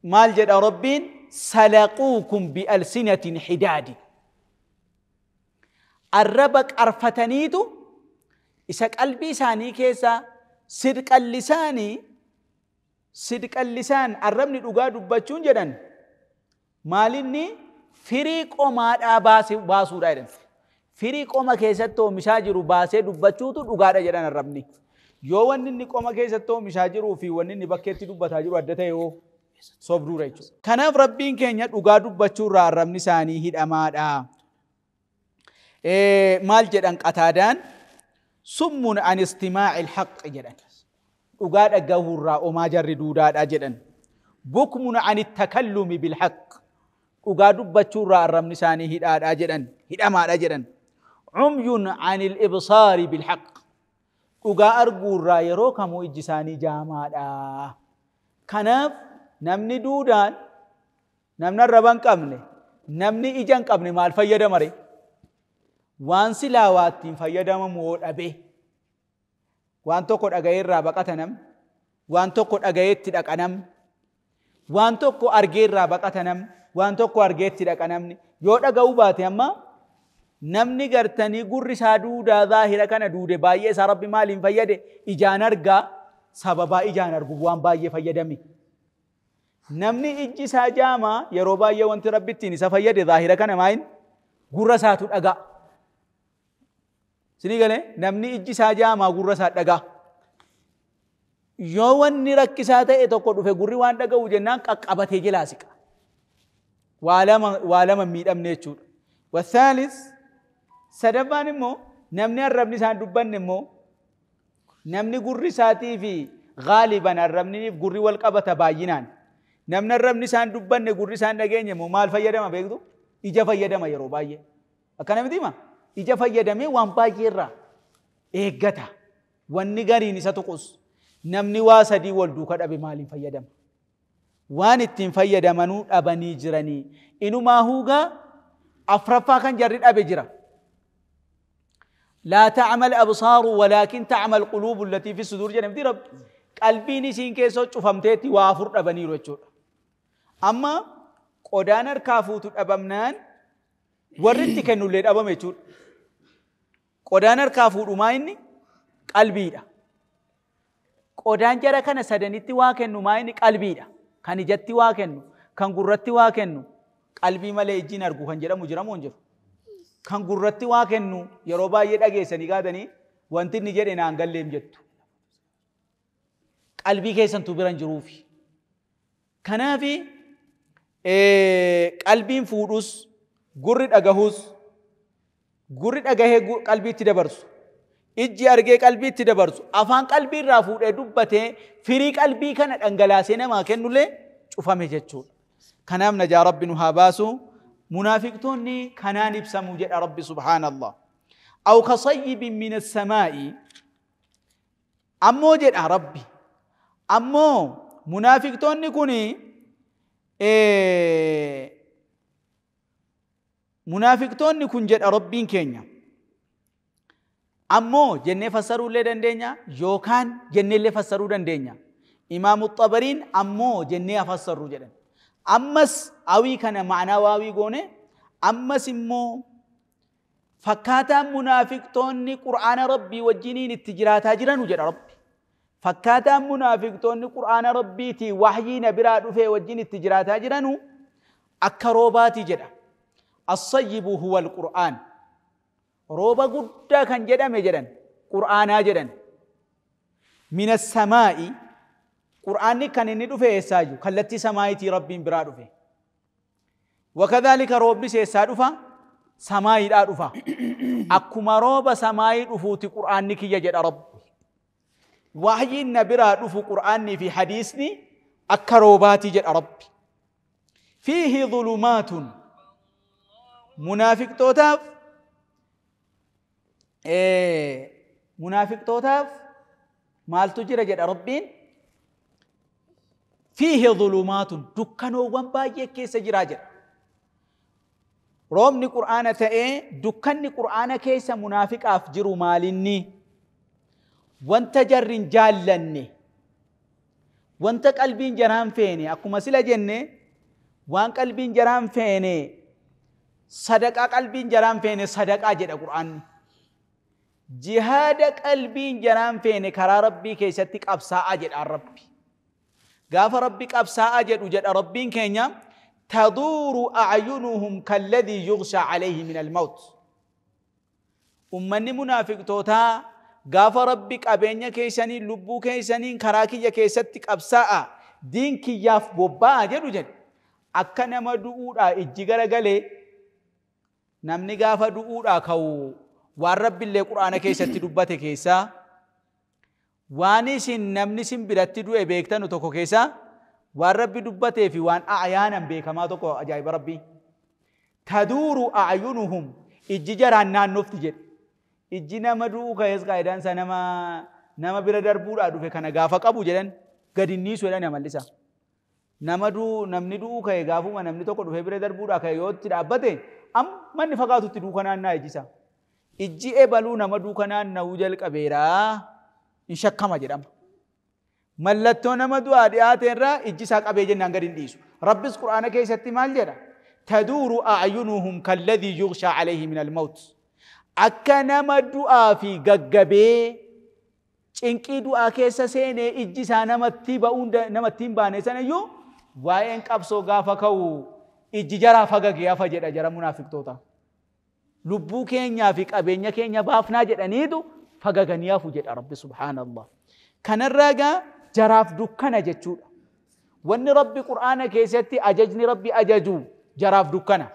Speaker 2: maal jedha Rabbiin? Salaquukum bi'alsinatin hidaadi. Arraba qarfataniitu isa qalbii isaanii keessaa sidqallisaan arrabni dhugaa dubbachuun jedhan maalinni firii qomaadhaa baasuudha jedhan. Firii qoma keessatti oomishaa jiru baasee dubbachuutu dhugaadha jedhan arrabni. Yoo wanni inni qoma keessatti oomishaa jiruu fi wanni inni bakkeetti dubbataa jiru adda ta'e yoo sobduudha jechuudha. Kanaaf Rabbiin keenya dhugaa dubbachuurraa arrabni isaanii hidhamaadha. Maal jedhan Qataadaan? Summun an istimaa'il haqqi jedhan. Dhugaa dhagahuurraa omaa jarri duudaadha jedhan. Bukmun an ittakallumi bil haqq. Dhugaa dubbachuurraa arrabni isaanii hidhaadhaa jedhan, hidhamaadha jedhan. Cumyun anil ibsaari bilhaq. Dhugaa arguurraa yeroo kamuu ijji isaanii jaamaadha. Kanaaf namni duudaan, namni arraba hin qabne, namni ija hin qabne maal fayyadama ree? Waan silaa waa ittiin fayyadamamu hoo dhabe. Waan tokko dhaga'ee irraa baqata namni, waan tokko dhaga'ee itti dhaqa namni, waan tokko argee irraa baqata namni, waan tokko argee itti dhaqa namni. Yoo dhaga'uu baate amma namni gartanii gurri isaa duudaa zaahira kana duude baay'ee isaa Rabbi maaliin fayyade? Ijaan argaa, sababaa ijaan argu waan baay'ee fayyadame. Namni ijji isaa jaamaa yeroo baay'ee wanti Rabbi ittiin isa fayyade zaahira kana maayin? Gurra isaatu dhagaa. Sinii galee namni ijji isaa jaamaa gurra isaa dhagaa. Yoo wanni rakkisaa ta'e tokko dhufe gurri waan dhaga'u jennaan qaqqabatee jalaa siqa. Waa lama miidhamne jechuudha. Wasaalis sadaffaan immoo namni arrabni isaan dubbanne immoo namni gurri isaatii fi gaaliban arrabniif gurri wal qabata baay'inaan. Namni arrabni isaan dubbanne gurri isaan dhageenye immoo maal fayyadama beektu? Ija fayyadama yeroo baay'ee. Akkana miti hima? Ija fayyadamee waan baay'ee irraa eeggata. Wanni gariin isa tuqus. Namni waa sadii wal duuka dhabe maaliin fayyadama? Waan ittiin fayyadamanuu dhabanii jiranii. Inumaa huugaa afraffaa kan jarri dhabe jira. Laa ta'amal absaaru walaakin ta'amal quluubu allatii fi suduur jedhamti Rabbi. Qalbiin isiin keessoo cufamteetti waa afur dhabaniiru jechuudha. Amma qodaan harkaa fuutu dhabamnaan warri itti kennullee dhabame jechuudha. Qodaan harkaa fuudhumaa inni qalbiidha. Qodaan jara kana sadanitti waa kennu maa inni qalbiidha. Kan ijatti waa kennu, kan gurratti waa kennu, qalbii malee ijjiin argu kan jedhamu jira moo hin jiru? Kan gurratti waa kennu yeroo baay'ee dhageessanii kaatanii wanti inni jedhe naan galleem jettu. Qalbii keessantu bira hin jiruufi. Kanaafi qalbiin fuudhus, gurri dhagahus, gurri dhagahee qalbiitti dabarsu, ijji argee qalbiitti dabarsu, afaan qalbii irraa fuudhee dubbatee firii qalbii kana dhangalaasee namaa kennullee cufame jechuudha. Kanaaf najaa Rabbi nu haa baasu. Munaafiqtoonni kanaan ibsamu jedha Rabbi subhaanallah. Aw kasayyibin min as-samaa'i. Ammoo jedha Rabbi. Ammoo munaafiqtoonni kuni munaafiqtoonni kun jedha Rabbiin keenya. Ammoo jennee fassaruu illee dandeenya yookaan jenneellee fassaruu dandeenya. Imaamu Xabariin ammoo jennee fassarru jedhan. Ammas awii kana ma'anaa waawii goone ammas immoo fakkaataan munaafiqtoonni Qur'aana Rabbii wajjiniin itti jiraataa jiranu jedha Rabbi. Fakkaataan munaafiqtoonni Qur'aana Rabbiitii wahyii na biraa dhufee wajjin itti jiraataa jiranu akka roobaati jedha. As-sayyibu huwa al-Qur'aan. Rooba guddaa kan jedhame jedhan Qur'aanaa jedhan. Mina samaa'i Qur'aanni kan inni dhufe eessaa jiru? Kallattii samaayitii Rabbiin biraa dhufe. Wakadhaalika roobnis eessaa dhufa? Samaayiidhaa dhufa. Akkuma rooba samaayii dhufuuti Qur'aanni kiyya jedha Rabbi. Wahyiin na biraa dhufu Qur'aannii fi hadiisni akka roobaati jedha Rabbi. Fiihi dhulumaatun. Munaafiqtootaaf maaltu jira jedha Rabbiin? Fiihi dhulumaatun dukkanoowwan baay'ee keessa jiraa jedha. Roobni Qur'aana ta'ee dukkanni Qur'aana keessa munaafiqaaf jiru maalinni? Wanta jarri hin jaallanne, wanta qalbiin jaraan feene, akkuma sila jenne waan qalbiin jaraan feene, sadaqaa qalbiin jaraan feene sadaqaa jedha Qur'aanni. Jihaada qalbiin jaraan feene karaa Rabbii keessatti qabsaa'aa jedha Rabbi. Gaafa Rabbi qabsaa'aa jedhu jedha Rabbiin keenya taduuru a'yunuhum kalladhii yughshaa alayhi min al-mawt. Ummanni munaafiqtootaa gaafa Rabbi qabeenya keessanii lubbuu keessaniin karaa kiyya keessatti qabsaa'a diin kiyyaaf bobbaa'a jedhu jedhe. Akka nama du'uudhaa ijji garagalee namni gaafa du'uudhaa ka'u waan Rabbi illee Qur'aana keessatti dubbate keessaa waan isin namni isin biratti du'e beektanu tokko keessaa waan Rabbi dubbatee fi waan a'yaanan beekamaa tokko ajaa'iba Rabbii. Taduuru a'yunuhum ijji jaraan naannofti jedhe. Ijji nama du'uu ka'es qaayidaan isaa nama bira darbuudhaa dhufe kana gaafa qabu jedhan gadi niisu jedhan amalli isaa. Nama du'u namni du'uu ka'e gaafuma namni tokko dhufee bira darbuudhaa ka'e yoo itti dhaabbate amma inni fagaatutti duuka naannaa ijji isaa. Ijji ebaluu nama duuka naanna'uu jalqabeeraa hin shakkama jedhama. Mallattoo nama du'aa dhiyaate irraa ijji isaa qabee jennaan gadi hin dhiisu. Rabbis Qur'aana keessatti maal jedha? Taduuru a'yunuhum kalladhii yughshaa alayhi min al-mawt. Akka nama du'aa fi gaggabee cinqii du'aa keessa seenee ijji isaa namatti ba'uun namatti hin baane sanayyuu waa'een qabsoo gaafa ka'u ijji jaraa fagagee hafa jedha jara munaafiqtoota. Lubbuu keenyaa fi qabeenya keenya baafnaa jedhaniitu fagaganii hafu jedha Rabbi subhaanallah. Kanarraa egaa jaraaf dukkana jechuudha. Wanni Rabbi Qur'aana keessatti ajajni Rabbi ajaju jaraaf dukkana.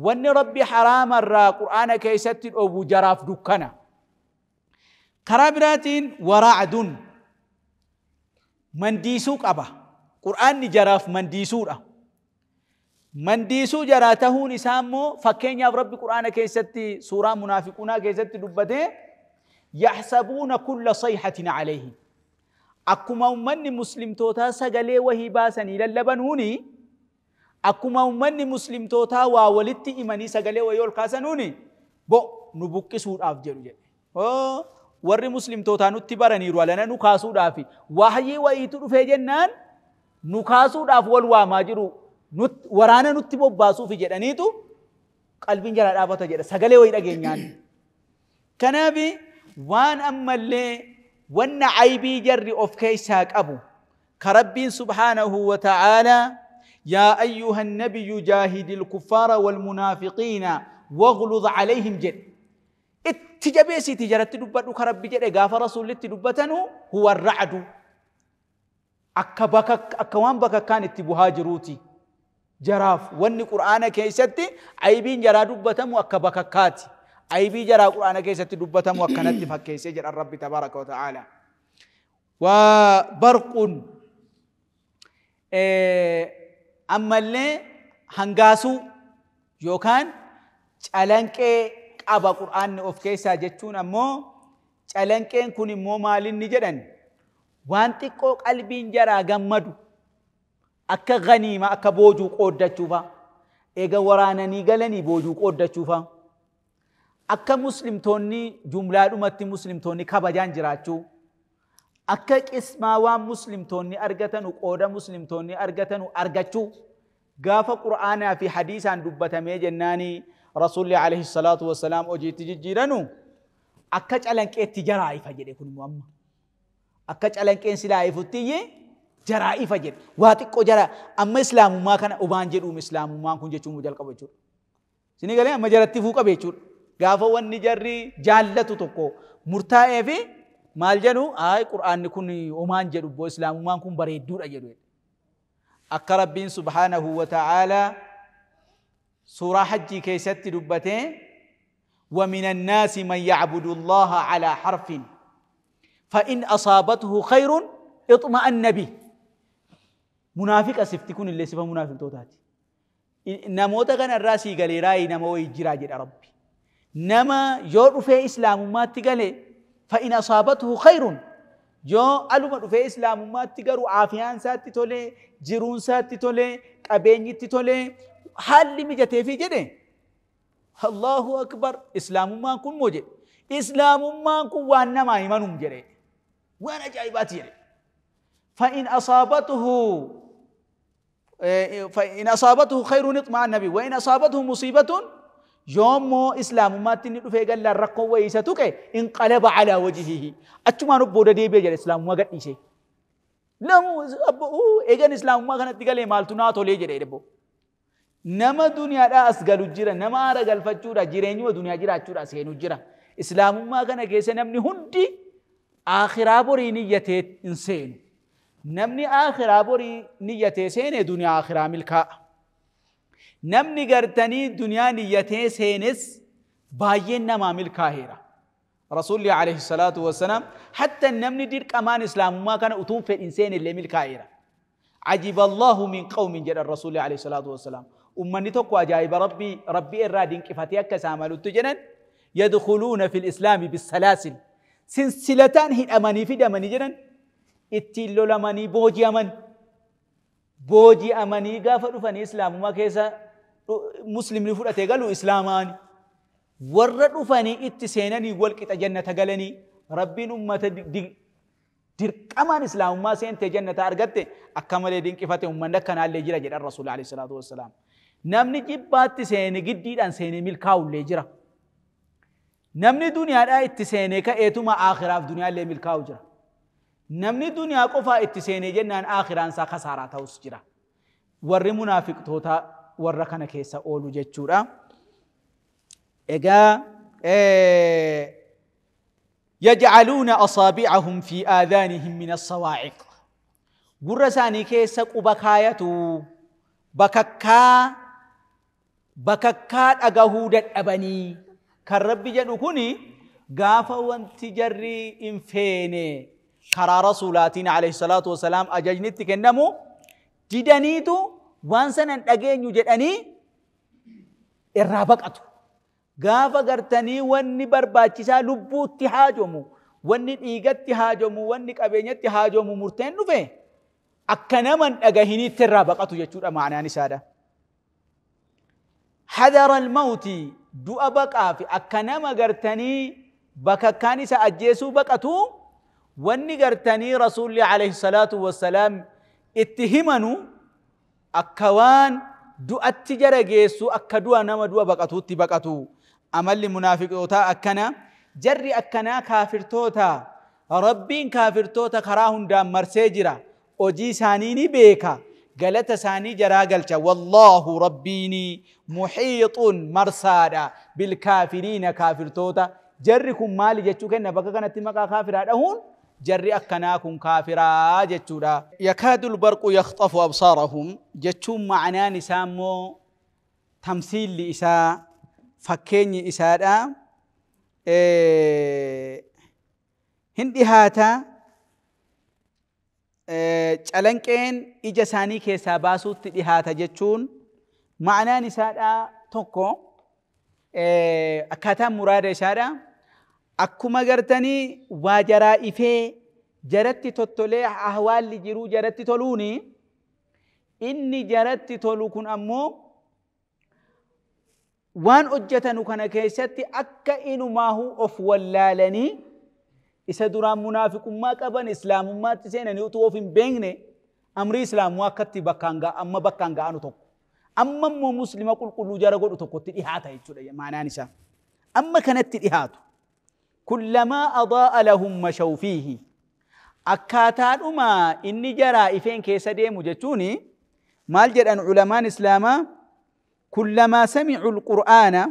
Speaker 2: Wanni Rabbi haraamarraa Qur'aana keessatti dhoowwu jaraaf dukkana. Karaa biraatiin waraa'adun mandiisuu qaba. Qur'aanni jaraaf mandiisuudha. Mandiisuu jaraa tahuun isaa immoo fakkeenyaaf Rabbi Qur'aana keessatti suuraa munaafiquunaa keessatti dubbatee yaxsabuuna kulla sayhatin alayhi. Akkuma ummanni muslimtootaa sagalee wahii baasanii lallabanuuni akkuma ummanni muslimtootaa waa walitti himanii sagalee wahii ol kaasanuuni bo nu buqqisuudhaaf jedhu jedhe. Warri muslimtootaa nutti baraniiru alana nu kaasuudhaaf wahyii wayiitu dhufee jennaan nu kaasuudhaaf wal waamaa jiru waraana nutti bobbaasuuf jedhaniitu qalbiin jala dhaabata jedha sagalee wayii dhageenyaan. Kanaaf waan ammallee wanna aybii jarri of keessaa qabu ka Rabbiin subhaanahu wa ta'aalaa yaa ayyuha nabiyyu jaahidil kuffaara wal munaafiqiina waghlud alayhim jedhe. Itti jabeessiiti jaratti dubbadhu ka Rabbi jedhe gaafa rasuullitti dubbatanu huwa ra'du. Akka waan bakakkaan itti buhaa jiruuti. Jaraaf wanni Qur'aana keessatti aybiin jaraa dubbatamu akka bakakkaati. Aybii jaraa Qur'aana keessatti dubbatamu akkanatti fakkeessee jedhan Rabbi tabaaraka wa ta'aala. Waa barquun ammallee hangaasuu yookaan calanqee qaba Qur'aanni of keessaa jechuun ammoo calanqeen kun immoo maalinni jedhan waan xiqqoo qalbiin jaraa gammadu akka ganiima akka boojuu qooddachuufa eega waraananii galanii boojuu qooddachuufa akka muslimtoonni jumlaadhumatti muslimtoonni kabajaan jiraachuu akka qismaa waan muslimtoonni argatanu qooda muslimtoonni argatanu argachuu gaafa Qur'aanaa fi hadiisaan dubbatamee jennaanii Rasuulli alayhi salaatu wassalaam hojiitti jijjiiranu akka calanqeetti jaraa ifa jedhe kun immoo amma akka calanqeen silaa ifutti jaraa ifa jedhe waa xiqqoo jara amma islaamummaa kana ubaan jedhuum islaamummaan kun jechuun jalqabu jechuudha. Isinii galee amma jaratti ifuu qabe jechuudha. Gaafa wanni jarri jaallatu tokko murtaa'ee fi maal jedhu ayi Qur'aanni kun omaan jedhu boo islaamummaan kun bareedduudha jedhu. Akka Rabbiin subhaanahu wa ta'aalaa suuraa hajjii keessatti dubbatee ومن الناس من يعبد الله على حرف فإن أصابته خير اطمأن به. منافق أسفتي كن اللي سفا منافق توتاتي. نموتا كان الراسي قال راي نمو يجرا جد ربي. نما يور في إسلام ما تقالي فإن أصابته خير جو ألو في إسلام ما تقالوا عافيان ساتي تولي جيرون ساتي تولي قبيني تولي حال مجتي في جده. الله أكبر إسلام ما كن موجد إسلام ما كن وأنا ما إيمانهم جري وأنا جايباتي جري. فإن أصابته خير اطمأن به وإن أصابته مصيبة يوم إسلام ما تني في قال الرقو ويستوك انقلب على وجهه أتما نبود دي بيجر إسلام ما قد شيء لا إيجان إسلام ما كانت تقال مالتنا تولي جري ربو nama duniyaadhaa as galu jira nama aara galfachuudha jireenyuma duniyaa jiraachuudha seenu jira islaamummaa kana keessa namni hundi akhiraa borii niyyatee hin seenu namni akhiraa borii niyyatee seene duniyaa akhiraa milkaa'a namni gartanii duniyaa niyyatee seenes baay'een namaa milkaa'eera. Rasuulli alayhi salaatu wassalaam hatta namni dirqamaan islaamummaa kana utuun fedhin seene illee milkaa'eera. عجب الله من قوم جل الرسول عليه الصلاة والسلام. Ummanni tokko ajaa'iba Rabbii Rabbii irraa dinqifatee akka isaa malutti jedhan yadkhuluuna fil islaami bisalaasil sinsilataan hidhamanii fidamanii jedhan ittiin lolamanii booji'aman booji'amanii gaafa dhufanii islaamummaa keessa muslimni fudhatee galu islaamaan warra dhufanii itti seenanii wal qixa jannata galanii Rabbiin ummata dirqamaan islaamummaa seentee jannata argatte akka malee dinqifate ummanni akkanaallee jira jedhan Rasuulli alayhi salaatu wassalaam. Namni jibbaatti seene giddiidhaan seenee milkaa'ullee jira. Namni duniyaadhaa itti seenee ka'eetuma aakhiraaf duniyaallee milkaa'u jira. Namni duniyaa qofaa itti seenee jennaan aakhiraan isaa kasaaraa ta'us jira. Warri munaafiqtoota warra kana keessa oolu jechuudha. Egaa يجعلون أصابعهم في آذانهم من الصواعق. gurra isaanii keessa quba kaayatu bakakkaa bakakkaa dhagahuu dadhabanii kan Rabbi jedhu kuni gaafa wanti jarri hin feene karaa rasuulaatiin alayhi salaatu wasalaam ajajni itti kennamu didaniitu waan sana hin dhageenyu jedhanii irraa baqatu. Gaafa gartanii wanni barbaachisaa lubbuutti haajomu, wanni dhiigatti haajomu, wanni qabeenyatti haajomu murteen dhufe akka nama hin dhagahiniitti irraa baqatu jechuudha ma'anaan isaadha. Hadara al-mawti du'a baqaa fi akka nama gartanii bakakkaan isa ajjeesuu baqatu wanni gartanii rasuulli alayhi salaatu wassalaam itti himanu akka waan du'atti jara geessu akka du'a nama du'a baqatuutti baqatu. Amalli munaafiqootaa akkana jarri akkanaa kaafirtoota Rabbiin kaafirtoota karaa hundaan marsee jira. Hojii isaanii ni beeka. Galata isaanii jaraa galcha. Wallaahu Rabbiini muhiixun marsaadha bilkaafiriina kaafirtoota. Jarri kun maali jechuu kenna bakka kanatti maqaa kaafiraa dhahuun jarri akkanaa kun kaafiraa jechuudha. Yakaadul barqu yakhxafu absaarahum jechuun ma'anaan isaa immoo tamsiilli isaa fakkeenyi isaadha. Hin dhihaata calanqeen ija isaanii keessaa baasuutti dhihaata jechuun ma'anaan isaadha tokko akkaataan muraada isaadha. Akkuma gartanii waa jaraa ifee jaratti tottolee ahwaalli jiruu jaratti toluuni inni jaratti tolu kun ammoo waan hojjetanu kana keessatti akka inumaahu of wallaalanii isa duraan munaafiqummaa qaban islaamummaatti seenanii utuu of hin beekne amrii islaamummaa akkatti bakkaan ga'a amma bakkaan ga'anu tokko amma immoo muslima qulqulluu jara godhu tokkotti dhihaata jechuudha ma'anaan isaa amma kanatti dhihaatu. Kullamaa adaa'a lahum mashaw fiihi akkaataadhuma inni jaraa ifeen keessa deemu jechuuni maal jedhan ulamaan islaamaa kullamaa sami'u alqur'aana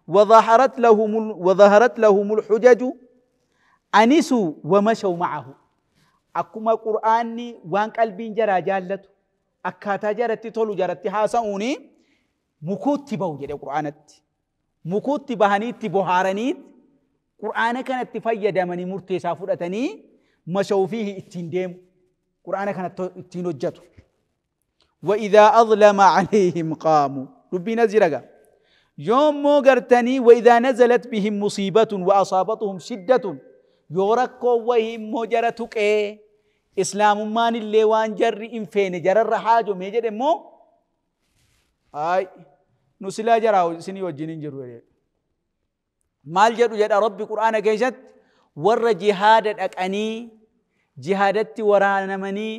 Speaker 2: وظهرت لهم الحجج أنسوا ومشوا معه. akkuma qur'aanni waan qalbiin jaraa jaallatu akkaataa jaratti tolu jaratti haasa'uuni mukuutti bahu jedhe qur'aanatti mukuutti bahanii itti bohaaraniit qur'aana kanatti fayyadamanii murtee isaa fudhatanii mashaw fiihi ittiin deemu qur'aana kanatti ittiin hojjetu. وإذا أظلم عليهم قاموا ربي نزرقا يوم غرتني وإذا نزلت بهم مصيبة وأصابتهم شدة يوركو وهم مجرتك إسلام مان اللي وان جر إنفين جر الرحاج وميجر مو أي نسلا جراو سني وجنين جرو مال جرو جد ربي قرآن كيشت ور جهاد أكأني جهادت ورانا مني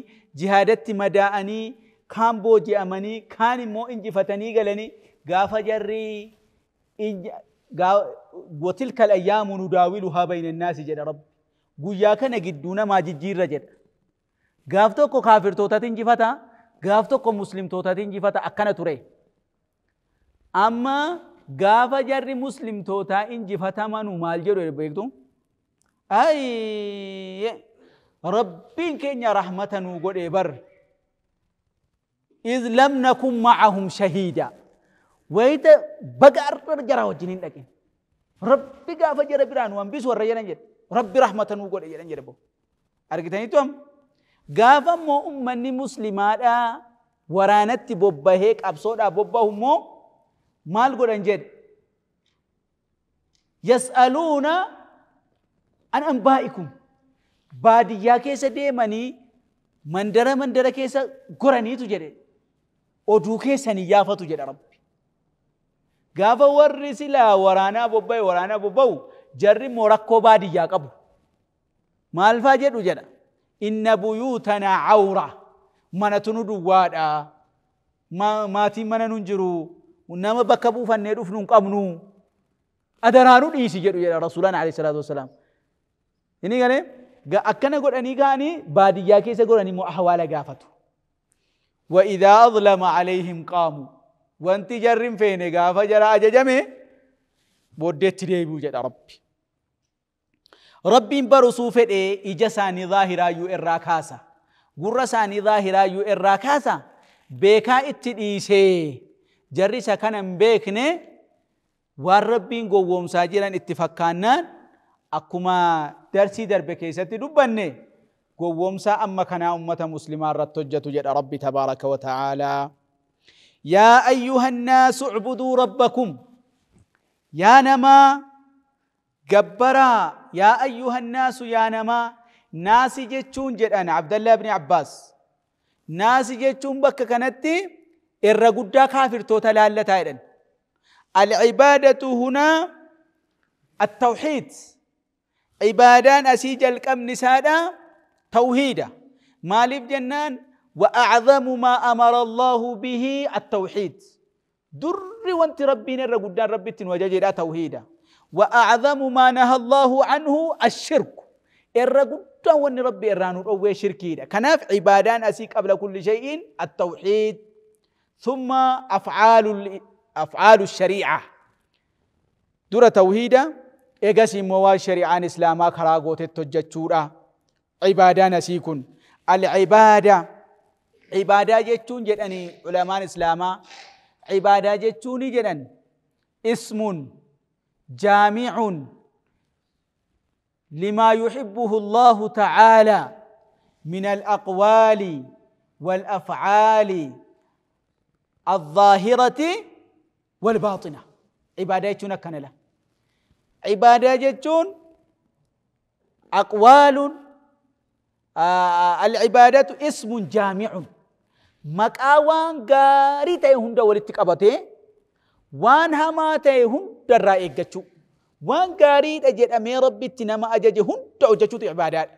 Speaker 2: جهادت مداءني كان بوجي أمني كان مو إنجفتني قالني قاف جري وتلك الأيام نداولها بين الناس جد رب قويا كان جدونا ما ججير جد قافتوكو كافر توتا تنجفتا قافتوكو مسلم توتا تنجفتا أكنا تري أما قاف جري مسلم توتا انجفتا منو مال جرو بيكتو أي ربين كينيا رحمة نوغو بر إذ لم نكن معهم شهيدا ويت بقى الرجال وجنين لكن ربي قاف جرى بران وانبيس والرجال نجد ربي رحمة وقول إيه نجد بو أرجتني توم قاف مو أمني مسلمات Waraanatti bobbahee qabsoodhaa bobbahu immoo maal godhan jedhe? Yas'aluuna an anbaa'ikum. Baadiyyaa keessa deemanii mandara mandara keessa goraniitu jedhe. Oduu keessanii yaafatu jedha Rabbi. Gaafa warri silaa waraanaa bobba'e waraanaa bobba'u jarri immoo rakkoo baadiyyaa qabu. Maal faa jedhu jedha. Inna buyuutanaa awra. Manatu nu duwwaadha. Maatiin mana nun jiru. Nama bakka buufannee dhufnu hin qabnu. Adaraa nu dhiisi jedhu jedha Rasuulaan alayhi salaatu wassalaam. Inni galee akkana godhanii ka'anii baadiyyaa keessa godhanii immoo ahwaala gaafatu. وإذا أظلم عليهم قاموا. وانت جرم فين غافة جرى أججمي بودت ديبو جد ربي. ربي برسو فدي إجساني ظاهرا يو إراكاسا. قرساني ظاهرا يو إراكاسا. بيكا اتديسي. جرسا كان بيكني والربين قوم ساجرا اتفقانان أكما درسي دربكيستي دبني قومسا أما كان أمة مسلمة رتجة جد ربي تبارك وتعالى. يا أيها الناس اعبدوا ربكم. يا نما جبرا. يا أيها الناس يا نما ناس جتشون جد أنا عبد الله بن عباس. ناس جتشون بك كانت الرجودة كافر توتال تايرن. العبادة هنا التوحيد. عبادان أسيج الكم نسادا توحيدا. مالف جنان وأعظم ما أمر الله به التوحيد. در وانت ربنا الرجودان ربي وججرا توحيدا. وأعظم ما نهى الله عنه الشرك. الرجودان وان ربي الرانو أو شركيدا. كناف عبادان أسيك قبل كل شيء التوحيد ثم أفعال الشريعة. در توحيدا إيجاسي موا شريعة إسلاما كراغوت التججورا. عبادة نسيكن العبادة. عبادة جتون جدني علماء إسلاما. عبادة جتوني جدن اسم جامع لما يحبه الله تعالى من الأقوال والأفعال الظاهرة والباطنة. عبادة جتون كنلا. عبادة جتون أقوال. العبادة اسم جامع. مقاوان غاري تاي هندا ولتي قبته وان هما تاي هندا را ايغچو وان غاري دجد امي ربي تنما اجج هندا وجچو عبادات.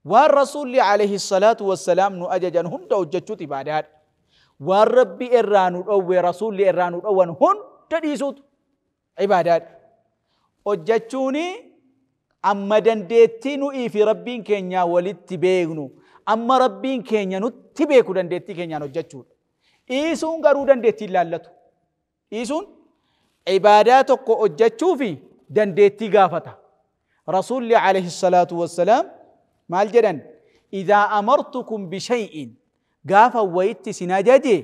Speaker 2: والرسول عليه الصلاة والسلام نو اججن هندا وجچو عبادات. والربي ارانو او رسول ارانو او هندا ديسوت عبادات. وجچوني أما دندتي نو في ربين كينيا ولدت بيغنو. أما ربين كينيا نو تبيكو دندتي كينيا نو جتشون. إيسون غارو دندتي لالتو. إيسون عباداتك أجتشو في دندتي غافتا. رسول عليه الصلاة والسلام مال جدن إذا أمرتكم بشيء غافا ويت سناجاجي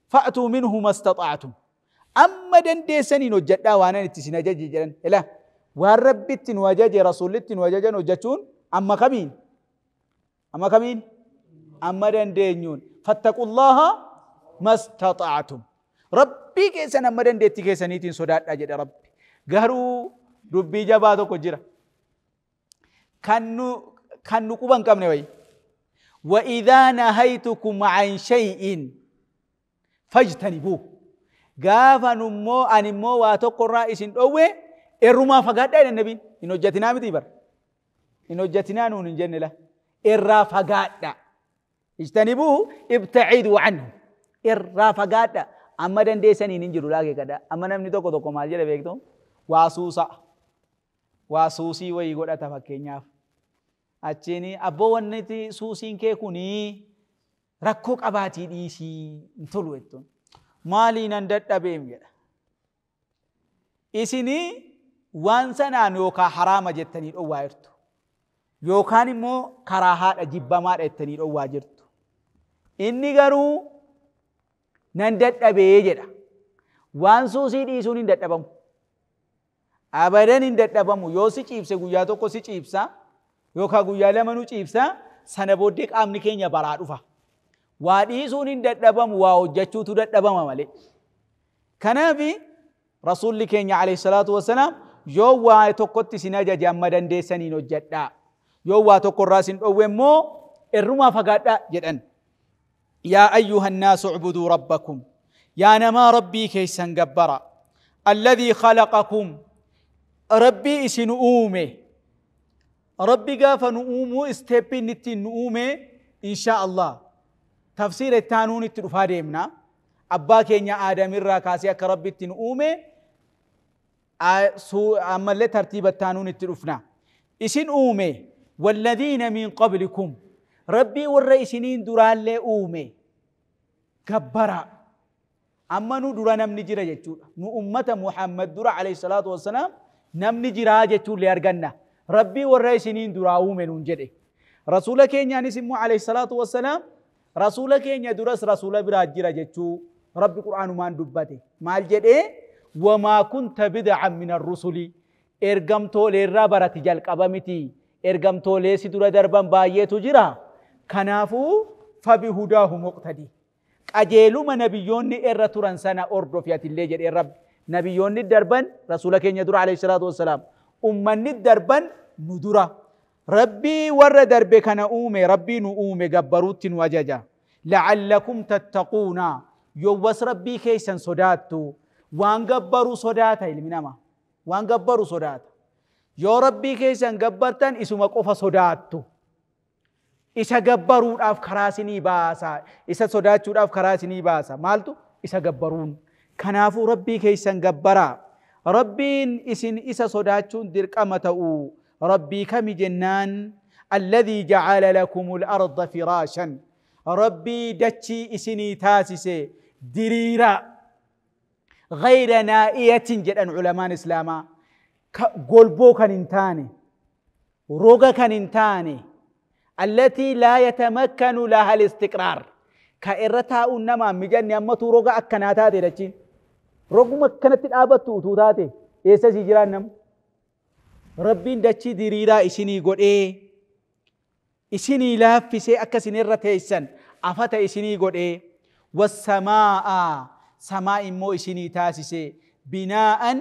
Speaker 2: فأتوا منه ما استطعتم. أما دندسني نو جدا وانا نتسناجاجي جدن إلا والربت وجاج رسولت وجاج وجتون أما كمين أما كمين أما دندنيون فاتقوا الله ما استطعتم. ربي كيسن أما دندتي كيسنيتين صدات أجد ربي غارو ربي جباتو كجرا كنو كوبان كم نوي. وإذا نهيتكم عن شيء فاجتنبوه. غافا نمو أنمو واتقرا إسن أوي إرما فقاد إلى النبي إنه جتنا متيبر إنه جتنا نون جن له إرا فقاد اجتنبوه ابتعدوا عنه إرا فقاد أما دندسني ننجرو لاكي كذا أما نمني توكو توكو مال جل بيكتو واسوسا واسوسي ويقول أتفكينياف أتشيني أبو ونتي سوسين كيكوني ركوك أباتي ديسي انتلو مالي نندت أبيم جل إسني waan sanaan yookaan haraama jettanii dhowwaa jirtu yookaan immoo karaa haadha jibbamaadha jettanii dhowwaa jirtu. Inni garuu nan dadhabee jedha. Waan suusii dhiisuun hin dadhabamu. Abadan hin dadhabamu. Yoo si ciibse guyyaa tokko si ciibsa yookaan guyyaa lama nu ciibsa sana booddee qaamni keenya baraa dhufa. Waa dhiisuun hin dadhabamu, waa hojjechuutu dadhabama malee. Kanaaf rasuulli keenya alayhi salaatu wassalaam yoo waa tokkotti isin ajaje amma dandeessaniin hojjedhaa. Yoo waa tokko irraa isin dhowwe immoo irrumaa fagaadhaa jedhan. Yaa ayyuha nnaasu ucbuduu rabbakum. Yaa namaa rabbii keessan gabbara. Alladhii khalaqakum. Rabbii isin uume. Rabbi gaafa nu uumuu isteeppiin ittiin nu uume insha Allah. Tafsiira itti aanuun itti dhufaa deemna. Abbaa keenya Aadamirraa kaasee akka Rabbi itti nu uume ammallee tartiiba itti aanuun itti dhufna. Isin uume walladhiina min qablikum. Rabbii warra isiniin duraallee uume gabbara. Amma nu dura namni jira jechuudha. Nu ummata Muhammad dura alayhi salaatu wassalaam namni jiraa jechuullee arganna. Rabbii warra isiniin duraa uume nuun jedhe. Rasuula keenyaanis immoo alayhi salaatu wassalaam rasuula keenya duras rasuula biraa jira jechuu Rabbi Qur'aanumaan dubbate. Maal jedhee? Wamaa kunta bid'an min arrusuli. Ergamtooleerraa barati jalqaba miti. Ergamtoolee si dura darban baay'eetu jira. Kanaafuu fabihudaahu muqtadi. Qajeeluma nabiyyoonni irra turan sana hordofi atillee jedhee Rabbi. Nabiyyoonni darban rasuula keenya dura alayhi salaatu wassalaam. Ummanni darban nu dura. Rabbii warra darbe kana uume, Rabbii nu uume gabbaruutti nu ajaja. La'allakum tattaquuna. Yowwas Rabbii keessan sodaattu. Waan gabbaru sodaata ilmi namaa. Waan gabbaru sodaata. Yoo Rabbii keessan gabbartan isuma qofa sodaattu. Isa gabbaruudhaaf karaa isinii baasa. Isa sodaachuudhaaf karaa isinii baasa. Maaltu? Isa gabbaruun. Kanaafuu Rabbii keessan gabbaraa. Rabbiin isin isa sodaachuun dirqama ta'u. Rabbii kami jennaan? Alladhii ja'ala lakumul arda firaashan. Rabbii dachii isinii taasise diriiraa. Gayra naa'iyatin jedhan culamaan Islaamaa. Golboo kan hin taane, roga kan hin taane, allatii laa yatamakkanu laha al-istiqraar. Ka irra taa'uun namaan mijanne ammatu roga akkanaa taate dachiin. Roguma akkanatti dhaabattu utuu taate eessa sii jiraan namu? Rabbiin dachii diriiraa isinii godhee, isinii laaffisee akka isin irra teessan afata isinii godhee, wassamaa'a samaa immoo isinii taasise binaa'an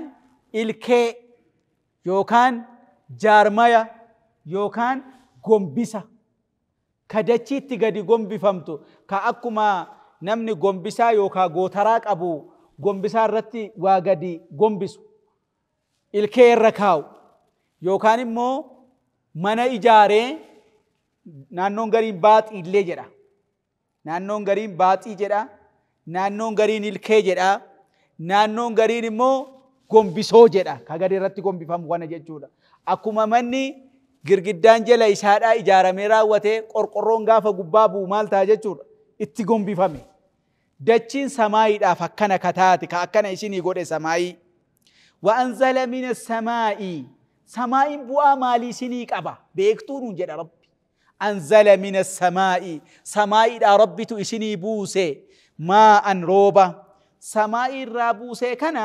Speaker 2: ilkee yookaan jaarmaya yookaan gombisa ka dachiitti gadi gombifamtu ka akkuma namni gombisaa yookaan gootaraa qabu gombisaa irratti waa gadi gombisu ilkee irra kaa'u yookaan immoo mana ijaaree naannoon gariin baaxii illee jedha. Naannoon gariin baaxii jedha. Naannoon gariin ilkee jedha. Naannoon gariin immoo gombisoo jedha. Ka gadi irratti gombifamu kana jechuudha. Akkuma manni girgiddaan jala isaadhaa ijaaramee raawwatee qorqorroon gaafa gubbaa bu'u maal ta'a jechuudha. Itti gombifame. Dachiin samaayiidhaaf akkana ka taate ka akkana isinii godhe samaayii. Wa'anzala mina samaa'ii. Samaayiin bu'aa maalii isinii qaba? Beektuu nuun jedha Rabbi. Anzala mina samaa'ii. Samaayiidhaa Rabbitu isinii buuse. Maa'an rooba. Samaayii irraa buusee kana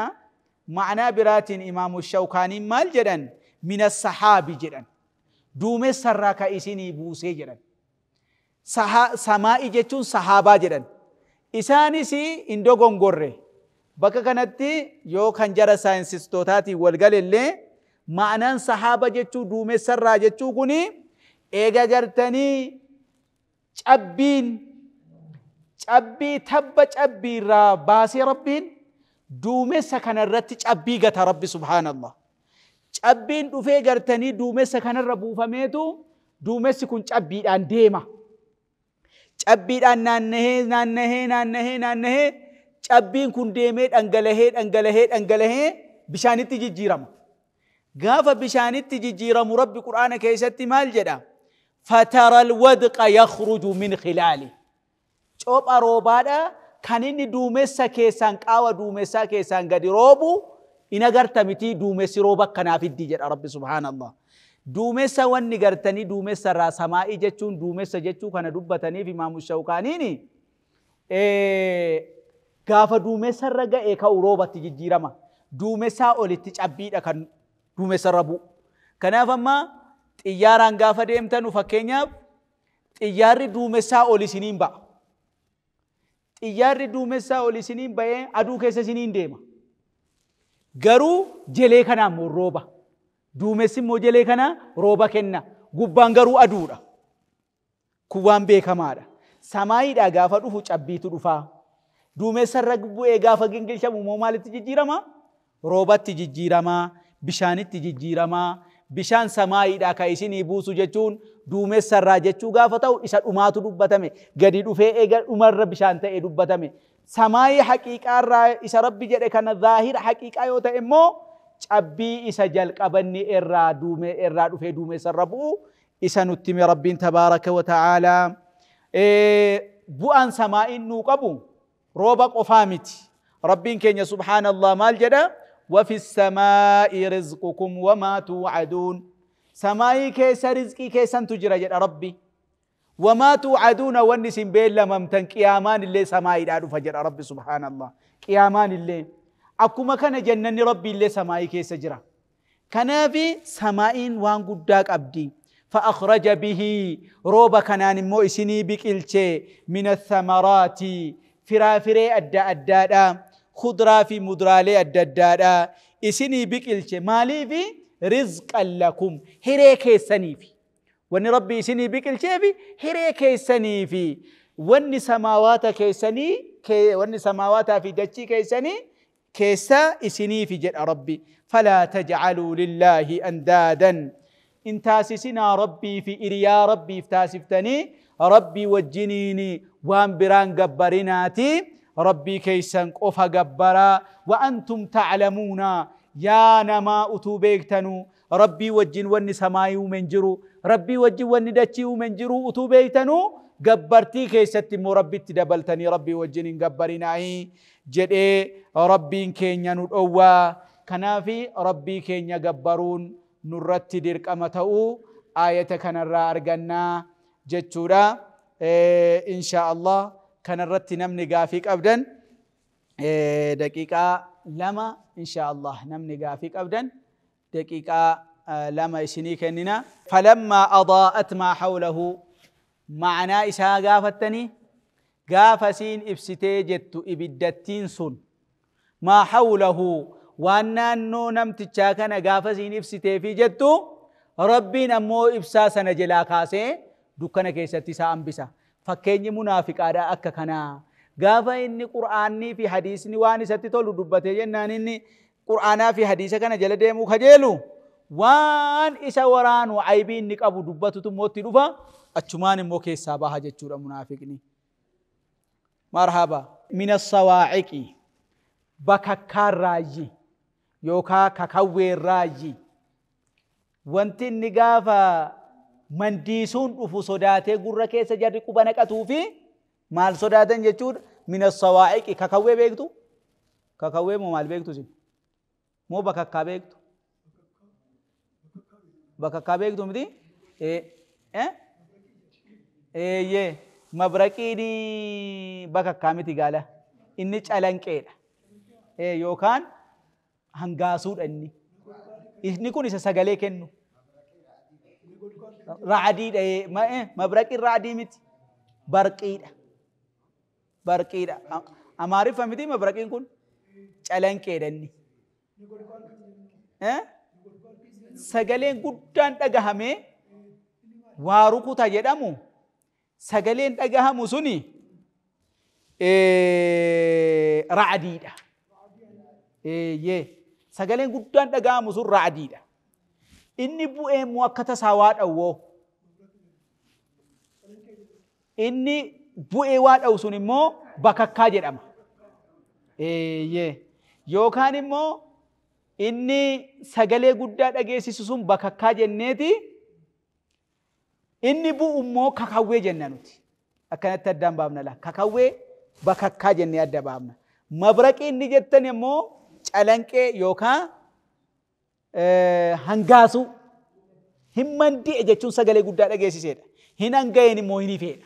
Speaker 2: ma'anaa biraatiin Imaamu Shawkaaniin maal jedhan? Mina sahaabi jedhan. Duumessa irraa ka isinii buusee jedhan. Samaa'ii jechuun sahaabaa jedhan. Isaanis hin dogongorre. Bakka kanatti yoo kan jara saayinsistootaatiin wal galellee ma'anaan sahaaba jechuu duumessa irraa jechuu kuni eega gartanii cabbiin cabbii tabba cabbii irraa baasee Rabbiin duumessa kanarratti cabbii gata Rabbi subhaanallah. Cabbiin dhufee gartanii duumessa kanarra buufameetu duumessi kun cabbiidhaan deema. Cabbiidhaan naannahee naannahee naannahee naannahee cabbiin kun deemee dhangalahee dhangalahee dhangalahee bishaanitti jijjiirama. Gaafa bishaanitti jijjiiramu Rabbi Qur'aana keessatti maal jedha? Fatara alwadqa yakhruju min khilaali. Copha roobaadha kan inni duumessa keessaan qaawa duumessaa keessaan gadi roobu in agarta miti duumessi rooba akkanaa fiddi jedha Rabbi subhaanallah. Duumessa wanni gartanii duumessa irraa samaa'ii jechuun duumessa jechuu kana dubbataniif Imaamu Shawkaaniini gaafa duumessa irra ga'e ka'u roobatti jijjiirama. Duumessaa olitti cabbiidha kan duumessa irra bu'u. Kanaaf amma xiyyaaraan gaafa deemtanu fakkeenyaaf xiyyaarri duumessaa ol isiniin ba'a. Xiyyaarri duumessaa ol isiniin ba'ee aduu keessa isiniin deema. Garuu jelee kanaa immoo rooba. Duumessi immoo jelee kanaa rooba kenna. Gubbaan garuu aduudha. Kun waan beekamaadha. Samaayiidhaa gaafa dhufu cabbiitu dhufaa. Duumessarra bu'ee gaafa gingilchamu immoo maalitti jijjiirama? Roobatti jijjiiramaa, bishaanitti jijjiiramaa. Bishaan samaayiidhaa kan isinii buusu jechuun duumessarraa jechuu gaafa ta'u isa dhumaatu dubbatame. Gadi dhufee eega dhumarra bishaan ta'e dubbatame. Samaayii haqiiqaarraa isa Rabbi jedhe kana zaahira haqiiqaa yoo ta'e immoo cabbii isa jalqabanni irraa duume irraa dhufee duumessarra bu'u isa nutti hime Rabbiin tabaaraka wa ta'aalaa. Bu'aan samaa'iin nuu qabu rooba qofaa miti. Rabbiin keenya subhaanallah maal jedha? وفي السماء رزقكم وما توعدون. سماي كيس رزقي كيسن تجرى جد ربي. وما توعدون ونسين بين لممتن قيامان اللي سماي دارو فجر ربي سبحان الله. قيامان اللي أكما كان جنن ربي اللي سماي كيس جرى. كنافي سمائين وان قداك أبدي. فأخرج به روبا كنان مو إسني بكالشي من الثمرات فرافري أدى أدى خضرا في مدرالي الددادا إسني بكالشي مالي في رزقا لكم هريكي سنيفي. وان ربي إسني بكالشي في هريكي سنيفي. وان سماوات كيسني وان سماوات في دتشي كيسني كيسا إسني في جد ربي. فلا تجعلوا لله أندادا. إن تاسسنا ربي في إريا ربي افتاسفتني ربي وجنيني وان بران قبرناتي ربي كيسن قفا قبرا وأنتم تعلمون يا نما أتوبيكتنو ربي وجن ون سماي ومنجرو ربي وجن ون دتشي ومنجرو أتوبيكتنو قبرتي كيست مو ربي تدبلتني ربي وجن قبرناي جدي ربي كينيا ندوا كنافي ربي كينيا قبرون نرتي درك أمتو آية كان الرأرجنا جتشورا إن شاء الله كان الرتي نمني قافيك أبدا دقيقة لما إن شاء الله نمني قافيك أبدا دقيقة لما إسني كننا. فلما أضاءت ما حوله معنا إسا قافتني قافسين إبستي جت إبدتين سن ما حوله وأن نو نمتشا كان قافسين إبستي في جتو ربي نمو إبسا سنجلا كاسي دكنا كيستي سأنبسا. فكيني منافق آدا أكا كنا غافا إني قرآني في حديثني واني ستتولو دبتي جنان إني قرآنا في حديثة كان جل ديمو خجيلو وان إسا وران وعيبين نك أبو دبتو تموتي دفا أتشمان موكي سابها جتشورا منافقني. مرحبا. من الصواعق بككار راجي يوكا ككوي راجي وانتي نغافا منديسون دفو صداتي غرة كيسا جاري قبانك أتوفي مال صداتن جتشور من الصواعق ككوي بيكتو ككوي مو مال بيكتو سي مو بككا بيكتو بككا بيكتو مدي إيه إيه إيه مبركي دي بككا متي قاله إني چالنكيدا إيه يوكان هنغاسود أني إني كون إسا سغالي كنو رعدي ده ما إيه مبرك الرعدي مت برقيدة برقيدة أماري فهمتي مبركين كون چالن كيدني إيه سجلين قدان تجهمه واروكو تجدامو سجلين تجهمو سني إيه رعدي ده إيه يه سجلين قدان تجهمو سن رعدي ده إني بوء موقت سواد أو إني بوء واد أو سني مو بكاكاجر أما إيه يوكان مو إني سجلي قداد أجيسي سوسم بكاكاجر نتي إني بوء مو كاكاوي جنانوتي أكنت تدام بابنا لا كاكاوي بكاكاجر نيادة بابنا مبرك إني جتني مو چالنك يوكان hangaasuu hin mandi'e jechuun sagalee guddaa dhageessiseedha. Hin hanga'een immoo hin ifeedha.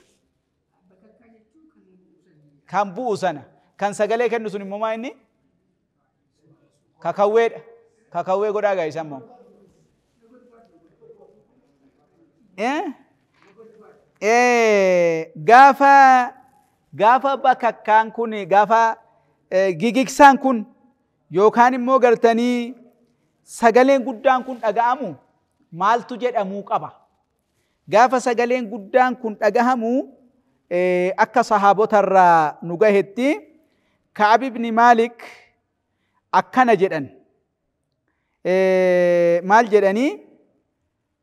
Speaker 2: Kan bu'u sana kan sagalee kennu sun immoo maa inni kakawweedha. Kakawwee godhaa gaa'isa immoo. Gaafa Gaafa bakakkaan kun gaafa gigigsaan kun yookaan immoo gartanii sagaleen guddaan kun dhaga'amu maaltu jedhamuu qaba? Gaafa sagaleen guddaan kun dhagahamu akka sahaabotarraa nu gahetti Ka'ab ibn Maalik akkana jedhan. Maal jedhanii?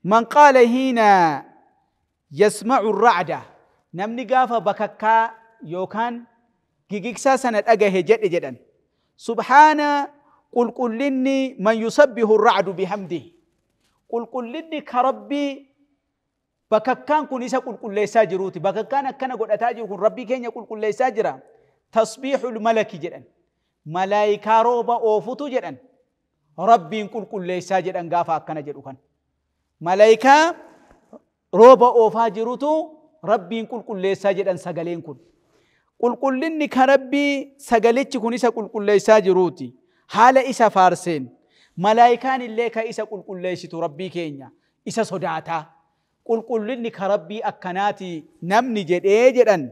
Speaker 2: Man qaala hiina yasma'u ra'da, namni gaafa bakakkaa yookaan gigigsaa sana dhagahe jedhe jedhan. Subhaana qulqullinni man yusabbihu ra'du bihamdihi, qulqullinni ka Rabbii bakakkaan kun isa qulqulleessaa jiruuti. Bakakkaan akkana godhataa jiru kun Rabbii keenya qulqulleessaa jira. Tasbiihul malaki jedhan, malaayikaa rooba oofutu jedhan Rabbiin qulqulleessaa jedhan. Gaafa akkana jedhu kan malaayikaa rooba oofaa jirutu Rabbiin qulqulleessaa jedhan. Sagaleen kun qulqullinni ka Rabbii sagalichi kun isa qulqulleessaa jiruuti. Haala isa faarseen malaayikaan illee ka isa qulqulleessitu Rabbii keenya isa sodaataa. Qulqullinni ka Rabbii akkanaati namni jedhee jedhan,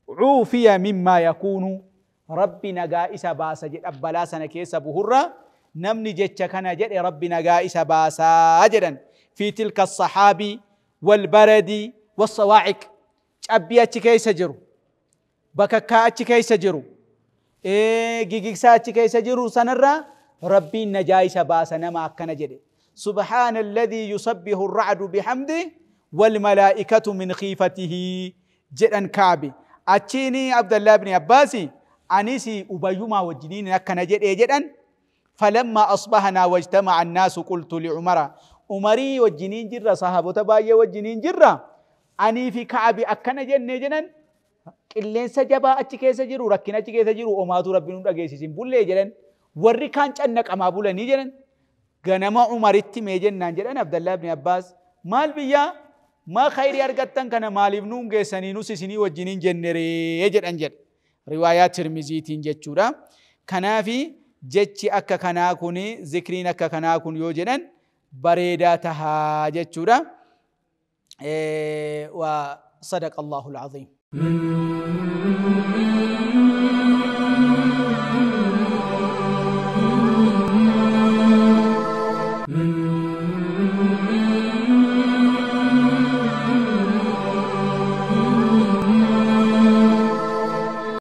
Speaker 2: cuufiya mimmaa yakuunu, Rabbi nagaa isa baasa jedha. Balaa sana keessa buhurra namni jecha kana jedhe Rabbi nagaa isa baasaa jedhan. Fi tilka saxaabii walbaradi wassawaa'iq, cabbii achi keessa jiru, bakakkaa achi keessa jiru, gigigsaa achi keessa jiru sanarraa Rabbiin najaa isa baasa nama akkana jedhe. Subhaana alladhii yusabbihu arra'du bihamdihi walmalaa'ikatu min khiifatihi jedhan Ka'bi. Achiini Abdallah ibn Abbaasi anis Ubayyumaa wajjiniin akkana jedhee jedhan. Falammaa asbahanaa wajtama'a annaasu qultu li'umara, Umarii wajjiniin jirra, sahaabota baay'ee wajjiniin jirra, anii fi Ka'bi akkana jennee jedhan. Qilleensa jabaa achi keessa jiru, rakkina achi keessa jiru omaatu Rabbi nu dhageessisin bullee jedhan. Warri kaan cannaqamaa bulanii jedhan. Ganama Umaritti mee jennaan jedhan Abdallah ibn Abbaas, maal biyyaa maa khayrii argattan kana maaliif nuun geessanii nus isinii wajjiniin jenneree jedhan jedha. Riwaayaa Tirmiziitiin jechuudha. Kanaafi jechi akka kanaa kun, zikriin akka kanaa kun yoo jedhan bareedaa tahaa jechuudha. Wa sadaqa Allahu al-aziim.